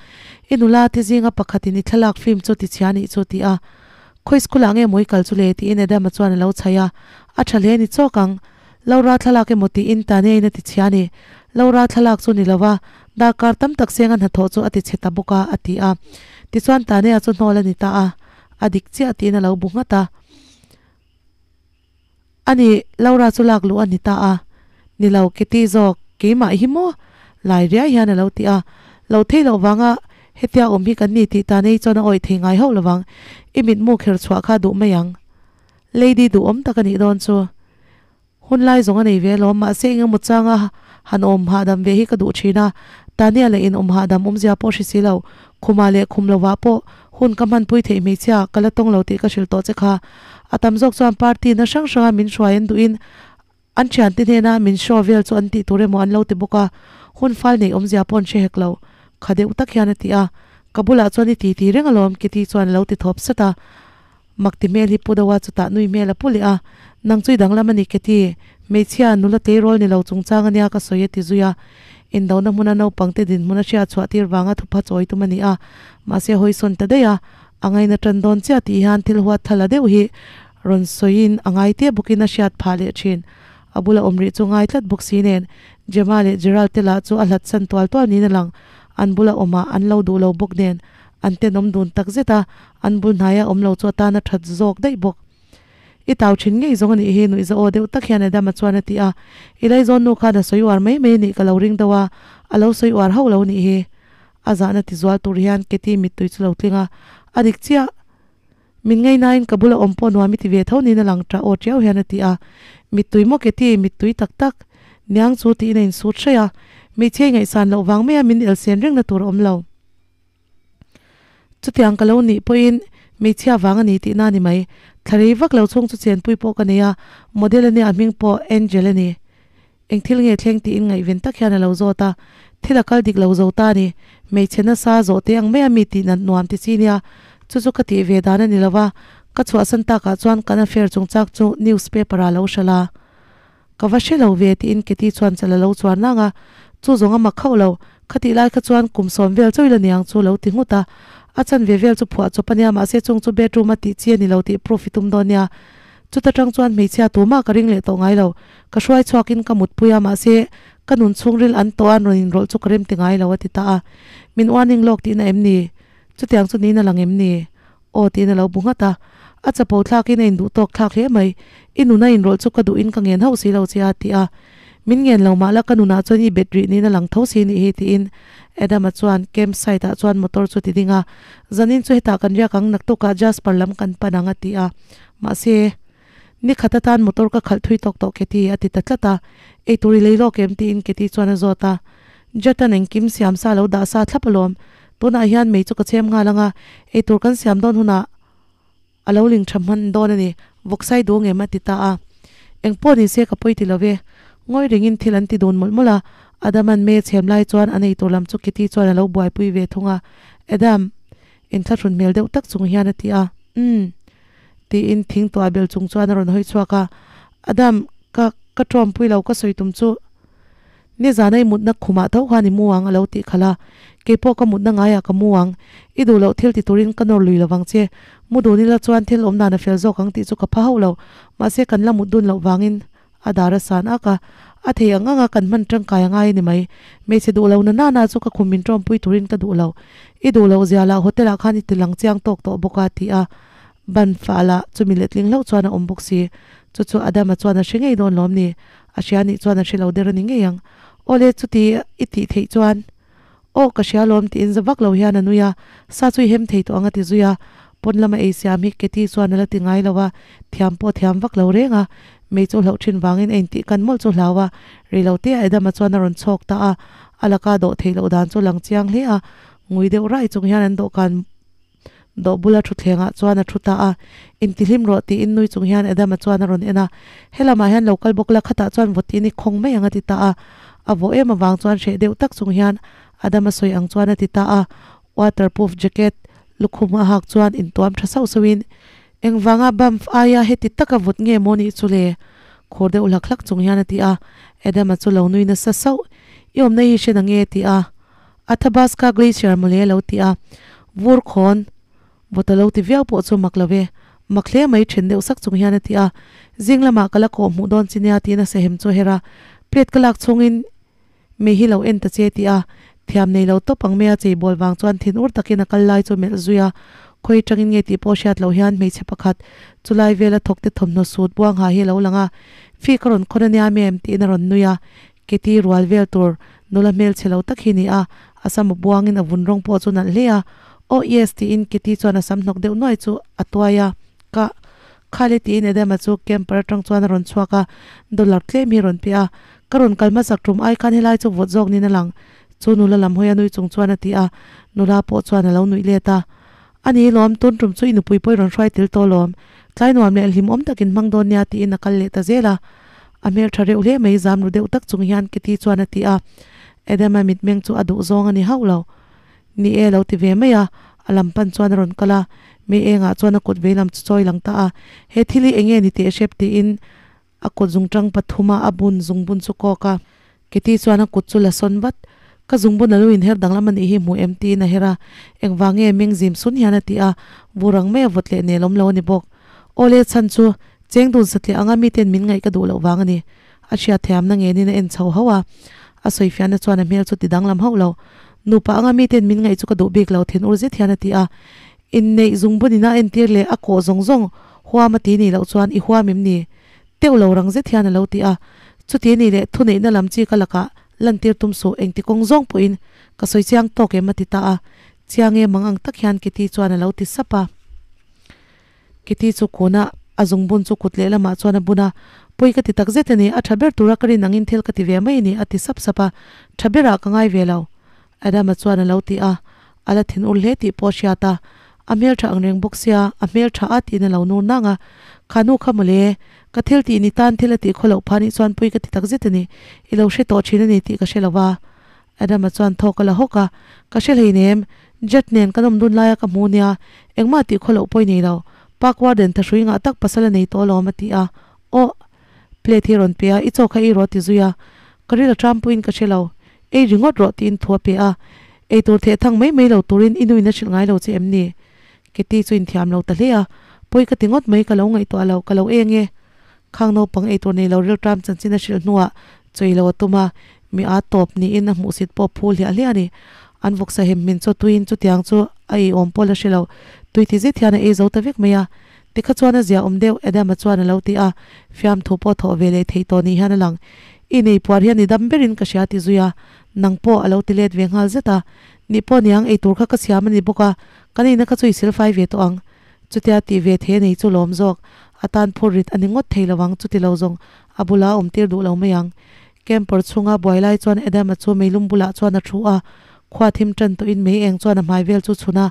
Speaker 1: I nula te zinga pakhatin i thlalak film chu tichhia nih chu ti a. Khawi school ah nge maw i kal chu le tiin Adam-a chuan a lo chhaih a. A tha hle ni chawk ang. Laura thlalak emaw tiin Tania-in a ti chhia a ni. Laura thlalak chu ni lova, darkar tam tak senga hnathawh chu a ti chhe ta bawk a, a ti a. Tichuan Tania chu hnawl a ni ta a, a dik chiah tiin a lo bu nghat a. A ni, Laura chu lak luh a ni ta a. Ni lo, Kitty zawk, keimah hi maw? Lai riai hian a lo ti a. Lo thei loh vanga hetia awm hi kan ni tih Tania-i chuan a awih thei ngai hauh lovang. I mitmu kher chhuah kha duh mai ang. Lady duhawm tak a nih dawn chu. Hun lai zawng a nei ve alawm, mahse eng emaw changa han awm hahdam ve hi ka duh thin a, Tania leh in awm hahdam awmzia pawh hre si lo, khumah leh khum lovah pawh hun ka hmanpui theih hmeichhia ka la tawng lo tih ka hrilh tawh che kha. A tam zawk chuan party na hrang hranga min hruai an duhin an thiante hnena min show vel chu an tih tur emaw an lo ti bawk a, hun fal neih awmzia pawh an hre hek lo. Kha deuh tak hian a ti a, ka bulah chuan i ti ti reng alawm Kitty chuan a lo ti thawp sat a. Mak ti hmel hi pu deuh a, chutah nui hmel a pu leh a, Nang chu i danglam a ni Katie, hmeichhia nula tleirawl ni lo chungchang a nia ka sawi a ti zui a. Indona hmuna naupangte dinhmun a hriat chhuah tir vanga thupha chawi tum a ni a, mahse hawisawn ta daih a, a ngaina tan dawn chiah tih hian thil huat thala deuh hi rawn sawiin a ngai te bawkin a hriat phah leh thin. A bula awm rih chu ngai tlat bawk si nen, Gemma leh Gerald te lah chu a hlat san tual tual niin a lang, an bula awmah an lo duh lo bawk nen an tenawm dun tak zet a, An bul hnaia awm lo chu a tan a that zawk daih bawk. I tau thin ngei zawng a nih hi nuihza aw deuh tak hian Adama chuan a ti a. I laizawn nu khan a sawi uar mai mai a nih ka lo ring deuh a, a lo sawi uar hauh lo nih hi. A zahna ti zual tur hian Katie mittui chu lo tling a, a dik chiah. Min ngaihnain ka bula awm pawh nuam i ti ve tho niin a lang tah aw tiau hian a ti a. Mittui maw Katie, mittui tak tak. Niang chu tiin a insut hraih a. Hmeichhia i ngaihsan loh vang maia min elsen rengna tur a awm lo. Chutiang ka lo nih pawhin hmeichhia vang a ni tihna a ni mai. Thla rei vak lo chhung chu chenpui pawh ka nei a, model a nia a hming pawh Angel a ni. Eng thil nge thleng tiin ngaihven tak hian a lo zawt a, thil a kal dik lo zo ta a ni. Hmeichhe nasa zawh te ang mai a mi tih nat nuam ti chi nia, chu chu ka tih ve dan a ni lo va, ka chhuahsan takah chuan kan affair chungchang chu newspaper ah lo hralh a. Ka va hre lo ve tiin Katie chuan chal a lo chuan nang a, chu zawng a mak hauh lo, khatih lai kha chuan kum sawm vel chawi la niang chu lo ti nghut a, a chanve vel chu phuah chawp a nia mahse chung chu bedroom a tih chi a ni lo tih proof i tum dawn nia. Chuta tang chuan hmeichhia tumah ka ring leh tawh ngai lo, ka hruai chhuakin ka mutpui a mahse ka nun chhungril an tawh a an rawn inrawlh chu ka rem ti ngai lo a ti ta a, min warning lawk tihna em ni? Chutiang chu niin a lang em ni? Aw tiin a lo bu nghat a, a chapo thlakin a induh tawk thlak hle mai. I nuna inrawlh chu ka duhin ka ngen hauh si lo che a ti a. Min ngen lo mah la ka nunah chuan i bet rih niin a lang tho si nih hi tiin Adam-a chuan camp site ah chuan motor chu ti ding a, Zanin chu hetah kan riak ang naktukah Jasper lam kan pan ang a ti a. Mahse, ni khat atan motor ka khalh thui tawk tawh Katie a ti ta tlat a. Eitur i lei lawk em tiin Katie chuan a zawt a. Jatan engkim siam sa lo dah sa thlap alawm. Tunah hian mei chu ka chhem nghal ang a, eitur kan siam dawn hunah a lo ling tha hman dawn a ni, vawksai duh ngem a ti ta a. Eng pawh ni se ka pawi ti lo ve. Ngawi rengin thil an ti dun mawlh mawlh a, Adam-a'n mei a chhem lai chuan an eitur lam chu Kitty chuan a lo buaipui ve thung a, Adam, inthlahrun hmel deuh tak chung hian a ti a, Umm. Tiin thing tuah bel chung chuan a rawn hawi chhuak a, Adam, ka, ka tawmpui lo ka sawi tum chu. Nizana i mutna khumah tho khan i mu ang a lo tih khalh a, keipawh ka mutna ngaiah ka mu ang, i duh loh thil ti turin ka nawr lui lovang che, mu dun ila chuan thil awm dan a fel zawk ang tih chu ka pha hauh lo, mahse kan la mut dun loh vangin A dar a san ak a, A thei ang ang a kan hman tangkai a ngai a ni mai. Hmeichhe duh lo na nana chu ka khum min tawmpui turin ka duh lo. I duh loh zia lah hotel ah khan i ti lang chiang tawk tawh bawk a ti a. Ban fah lah chumi letling hlauh chuan a awm bawk si. Chu chu Adama chuan a hre ngei dawn lawm ni? A hria nih chuan a hre lo der a ni ngei ang. Awle chuti i tih theih chuan Aw ka hria lawm tiin za vak lo hian a nui a, sa chu i hem thei tawh ang a ti zui a. Pawn lama ei siam hi Katie chuan a la ti ngai lo a, thiam pawh thiam vak lo reng a. Mei chu hlauh thin vangin a intih kan mawlh chu hlau a, rei lo te ah Adama chuan a rawn chhawk ta a, a laka dawh theih loh dan chu lang chiang hle a, ngui deuh rai chung hian an dawhkan dawh bula thutthleng ah chuan a thu ta a, Intihlim rawh tiin nui chung hian Adama chuan a rawn en a, helamah hian lo kal bawk la khatah chuan vawtin i khawng mai ang a ti ta a, a vawh em avang chuan hreh deuh tak chung hian Adama sawi ang chuan a ti ta a, waterproof jacket lukhum a hak chuan intuam tha sauh sauh in engvanga bump aia heti taka vawt nge maw nih chu le? Khur deuh hlak hlak chung hian a ti a, Adama chu lo nui nasa sauh, I awmna hi hre na nge? ti a. Athabasca Glacier mawle a lo ti a, vur khawn vawt a lo ti viau pawh chu mak lo e, mak hle mai then deuh sak chung hian a ti a, zing lamah ka la kawh hmuh dawn chi nia tiin a sahem chu a her a, plate ka lak chhungin mi hi lo en ta che ti a, thiam nei lo tawp ang mai a chei bawl vang chuan thin ur takin a kal lai chu melh zui a, khawi tangin nge tih pawh hriat loh hian hmeichhe pakhat chulai vela thawk te thawmhnaw sut buang ha hi a lo lang a, fee ka rawn khawn a nia mem tiin a rawn nui a, Keti rual vel tur nula hmel chhe lo tak hi ni a, a sam a buangin a vun rawng pawh chu nalh hle a. Aw yes tiin Keti chuan a sam hnawk deuh nuai chu a tuai a, Ka. Khale tiin Adama chu camper atang chuan a rawn chhuak a, dollar tlem hi a rawn pe a, Ka rawn kal hmasak tum ai khan helai chu vawt zawk niin a lang. Chu nula lam hawi a nui chung chuan a ti a, nula pawh chuan a lo nuih let a. A ni lawm, tun tum chu i nupui pawh i rawn hruai tel tawh lawm. Tlai nuam leh hlimawm takin hmang dawn nia tiin a kal leh ta zel a. A hmel tha reuh hle mai zam ru deuh tak chung hian Kitty chuan a ti a. Adama mitmeng chu a duh zawng a ni hauh lo. Ni e lo ti ve mai a, a lam pan chuan a rawn kal a. Mei engah chuan a kut veilam chu chawi lang ta a. He thil hi enge ni teh hrep tiin a kut zungtang pathuma a bun zungbun chu kawk a. Kitty chuan a kut chu la sawn vat. Ka zungbun a lo inher danglam a nih hi hmu em tiin a her a. Engvang nge meng zim sun hian a ti a, vur ang mai a vawt leh nel awm lo a ni bawk. Awle chhan chu cheng dun satliah anga miten min ngaih ka duh loh vang a ni. A hriat thiamna ngenin a en chho hauh a. A sawifiahna chuan a hmel chu ti danglam hauh lo. Nupa anga miten min ngaih chu ka duh bik lo thin ur zet hian a ti a. Inneih zungbun ina entir leh a kawh zawng zawng huam a ti nih loh chuan i huam em ni? Teuh lo rang zet hian a lo ti a. Chuti nih leh thuneihna lam chi ka lakah lantir tum suh engti kawng zawng pawhin ka sawi chiang tawk em a ti ta a. Chiang e mang ang tak hian Kitty chuan a lo ti sap a. Kitty chu kuna a zungbun chu kut lehlamah chuan a bun a, Pawi ka ti tak zet a ni, a tha ber tura ka rin angin thil ka ti ve mai a ni a ti sap sap a, Tha berah ka ngai ve lo Adama chuan a lo ti a, a la thin ur hle tih pawh a hriat a, a hmeltha ang reng bawk sia, a hmeltha a tiin a lo nur nang a, Kha nu kha mawle, ka thil tih ni tan thil a tih khaw loh phah nih chuan pawi ka ti tak zet a ni, i lo hre tawh thin a ni tih ka hre lo va. Adama chuan thawk a la hawk a, Ka hre hleinem, Jet nen kan awm dun laia ka hmu nia, engmah tih khaw loh pawi nei lo, Park warden thahrui ngah tak pasal a nei tawh alawm a ti a, Aw. Plate hi rawn pe a, i chaw kha ei rawh a ti zui a, Ka ril a ṭam pawhin ka hre lo, ei ringawt rawh tiin thu a pe a, Ei tur theh thang mai mai lo turin i nuin a hrilh ngai lo che em ni? Keti chu inthiam lo ta hle a, Pawi ka ti ngawt mai ka lo ngaihtuah lo, ka lo eng e. Khang naupang ei tur nei lo rilṭam chanchin a hrilh hnuah chawi lo a tum a, mi a tawp niin a hmuhsit pawh phu hliah hliah a ni. An vawksa hem hmin chu tuiin chutiang chu a ei awm pawh la hre lo, tui ti zet hian a ei zo ta vek mai a. Tikha chuan a zia awm deuh, Adama chuan a lo ti a, fiamthu pawh thawh ve leh theih tawh ni hian a lang. I nei puar hian i dam berin ka hria ti zui a, nang pawh a lo ti let ve nghal zet a. Ni pawh niang ei tur kha ka siam a ni bawk a, ka neihna kha chu i silfai ve tawh ang. Chutia tih ve thei a nei chu lawm zawk. A tan phur rit a ni ngawt thei lo ang, chuti lo zawng a bula a awm tir duh lo mai ang. Camper chhunga buai lai chuan Adama chu meilum bulah chuan a thu a, khua thim tan tawhin mei eng chuan a hmai vel chu chhun a,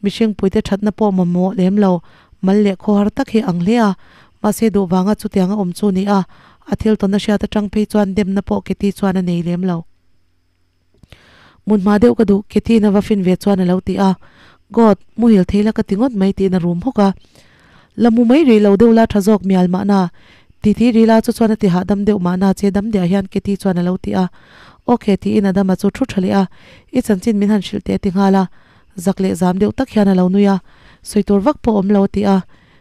Speaker 1: mihring puite thatna pawh mamawh lem lo, mal leh khawhar tak hi ang hle a. Mahse duh vanga chutiang a awm chu ni a, a thil tawn a hriat atang phei chuan demna pawh Katie chuan a nei lem lo. Mun hma deuh ka duh, Katie-in a va fin ve chuan a lo ti a. God, muhil thei la ka ti ngawt mai tiin a rum hawk a. La mu mai rih lo deuh la tha zawk mial mahna. Titi rila chu chuan a ti hahdam deuh mahna che dam diah hian Katie chuan a lo ti a. Ok tiin Adama chu thu tha leh a, I chanchin min han hrilh teh a ti nghal a. Zak leh zam deuh tak hian a lo nui a. Sawi tur vak pawh awm lo a ti a.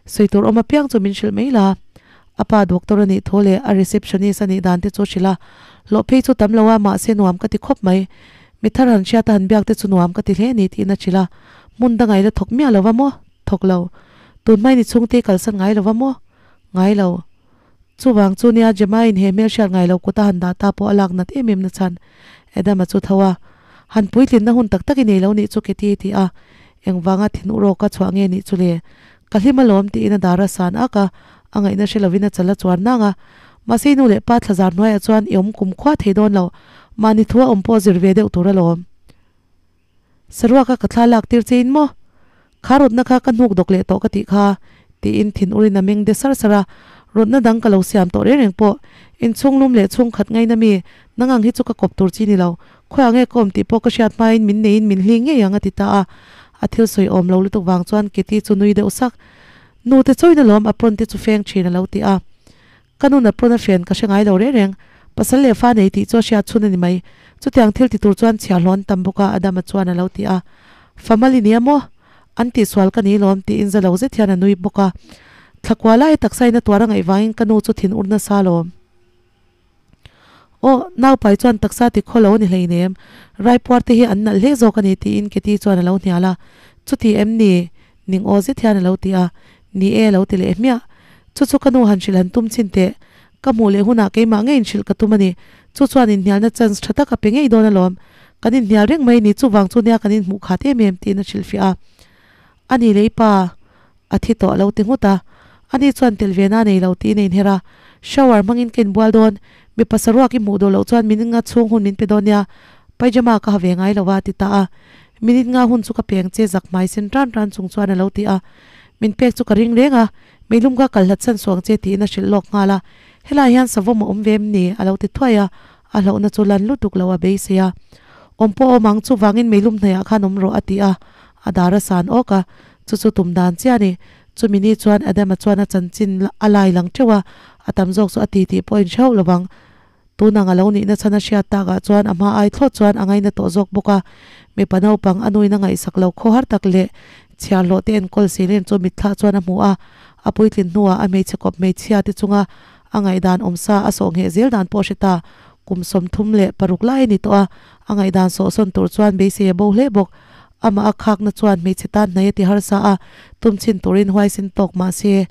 Speaker 1: Sawi tur awm apiang chu min hrilh mai la. A pa doctor a nih thu leh a receptionist a nih dan te chu hrilh a, hlawh phei chu tam lo a, mahse nuam ka ti khawp mai. Mi thar han hriat a han biak te chu nuam ka ti hle a ni tiin a hrilh a. Hmun dang a i la thawk miah lo va maw? Thawk lo. Tun hmai ni chhungte i kalsan ngai lo va maw? Ngai lo. Chuvang chu nia Gemma-in he hmelhriat ngai lo kut a han dah ta pawh a lak nat em em na chhan Adam-a chu tho a. Han puitlinna hun tak tak i nei lo nih chu Katie ti a. Engvanga thin u rawk a chhuah nge nih chu le? Ka hlim alawm tiin a dar a san ak a, a ngaihna hre lovin a chal a chuan nang a. Mahse i nu leh pa thlazar hnuaiah chuan i awm kum khua thei dawn lo, mahni thu a awm pawh zir ve deuh tur alawm. Saruaka ka thla lak tir che in maw? Kha rawtna kha ka hnuk dawk leh tawh ka tih kha, tiin thin urin a meng de sar sar a, rawtna dang ka lo siam tawh reng reng pawh. Inchhung lum leh chhung khat ngaina mi, nang ang hi chu ka kawp tur chi ni lo. Khawiah nge ka awm tih pawh ka hriat hmain min neiin min hling ngei ang a ti ta a. A thil sawi awm lo lutuk vang chuan Kitty chu nui deuh sak. Nu te chawin alawm apron te chu feng thin a lo ti a. Ka nun apron a fen ka hre ngai lo reng reng. Pasal leh fa nei tih chu a hriat chhun a ni mai. Chutiang thil ti tur chuan chhiahhlawh an tam bawk a, Adama chuan a lo ti a. Famal i nia maw? An tihsual ka ni lawm tiin za lo zet hian a nui bawk a. Thlakua lai taksa in a tuar a ngaih vangin ka nu chu thin ur nasa lawm. Aw, naupai chuan taksa ti khaw lo a ni hleinem. Raipuar te hi an nalh hle zawk a ni tiin Katie chuan a lo hnial a. Chuti em ni? Ning aw zet hian a lo ti a. Ni e a lo ti leh hmiah. Chu chu ka nu han hrilh han tum chhin teh. Ka hmuh leh hunah keimah ngei inhrilh ka tum a ni. Chu chuan inhnialna chance tha tak a pe ngei dawn alawm. Kan inhnial reng mai ni, chuvang chu nia kan inhmuh khat em em tiin a hrilhfiah a. A ni leh i pa a thi tawh a lo ti nghut a. Ani chuan tel ve na nei lo tiin a inher a. Shower hmangin ka inbual dawn. Mipa saruak i hmuh duh loh chuan min nga chhung hun min pe dawn nia. Pyjama ka ha ve ngai lo a ti ta a. Minute nga hun chu ka peng che zak hmai sen tan tan chung chuan a lo ti a. Min pek chu ka ring reng a, Meilum ka kal hlat san suang che tiin a hrilh lawk nghal a. Helai hian savawm a awm ve em ni? a lo ti thuai a, a hlauhna chu lan lutuk lo a beisei a. Awm pawh awm ang, chuvangin meilum hnaiah khan awm rawh a ti a, a dar a san awk a. Chu chu tum dan chiah a ni. Chumi ni chuan Adama chuan a chanchin a lai lang teuh a, a tam zawk chu a ti tih pawh a inhreuh lo vang. Tun ang a lo nihna chhan a hriat takah chuan a hma ai thlawt chuan a ngaina tawh zawk bawk a. Mipa naupang a nuin a ngaihsak lo khaw har tak leh chhiarhlawh te enkawl silen chu mitthlah chuan a hmu a. A puitlin hnuah a hmeichhe kawp hmeichhia te chunga a ngaihdan awmsa a sawh ngheh zel dan pawh a hre ta. Kum 36 lai a ni tawh a, a ngaihdan sawhsawn tur chuan beisei a bo hle bawk. Amah a khakna chuan hmeichhe tan hnai a ti harsa a, tum chhin turin huaisen tawk mah se.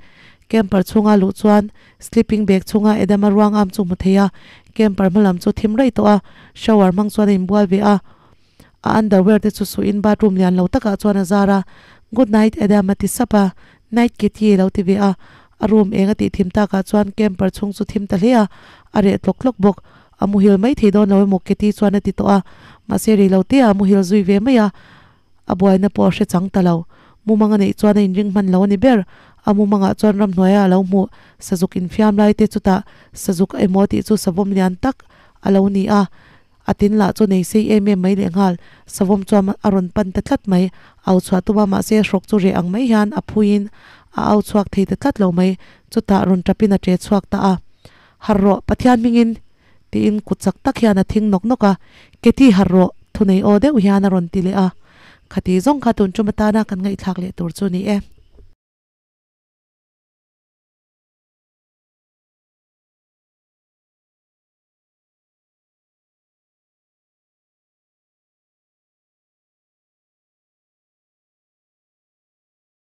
Speaker 1: Camper chhunga luh chuan Sleeping bag chhunga Adama ruang am chu hmu thei a, camper hma lam chu thim raih tawh a, shower hmang chuan a inbual ve a, a underwear te chu suhin bathroom lian lo takah chuan a zar a, Good night Adam a ti sap a, Night Kitty a lo ti ve a, a room eng a tih thim takah chuan camper chhung chu thim ta hle a, a reh tlawk tlawk bawk, a muhil mai thei dawn lo emaw Kitty chuan a ti tawh a, mahse rei lo te ah a muhil zui ve mai a. A buaina pawh a hre chang ta lo. Mumang a neih chuan a inring hman lo a ni ber. A mumangah chuan ramhnuaia a lo hmuh sazuk infiam lai te chutah sazuk emaw tih chu savawm lian tak a lo ni a. A tin lah chu nei sei em em mai lehnghal. Savawm chuan a rawn pan ta tlat mai. Au chhuah tum a mahse hrawk chu reh ang mai hian a phuiin a au chhuak thei ta tlat lo mai. Chutah rawn tapin a ṭe chhuak ta a. Harh rawh, Pathian hmingin! Tiin kut chak tak hian a thing nawk nawk a, Katie harh rawh, thunei aw deuh hian a rawn ti leh a. Khati zawng kha tun tum atana kan ngaihthlak leh tur chu ni e.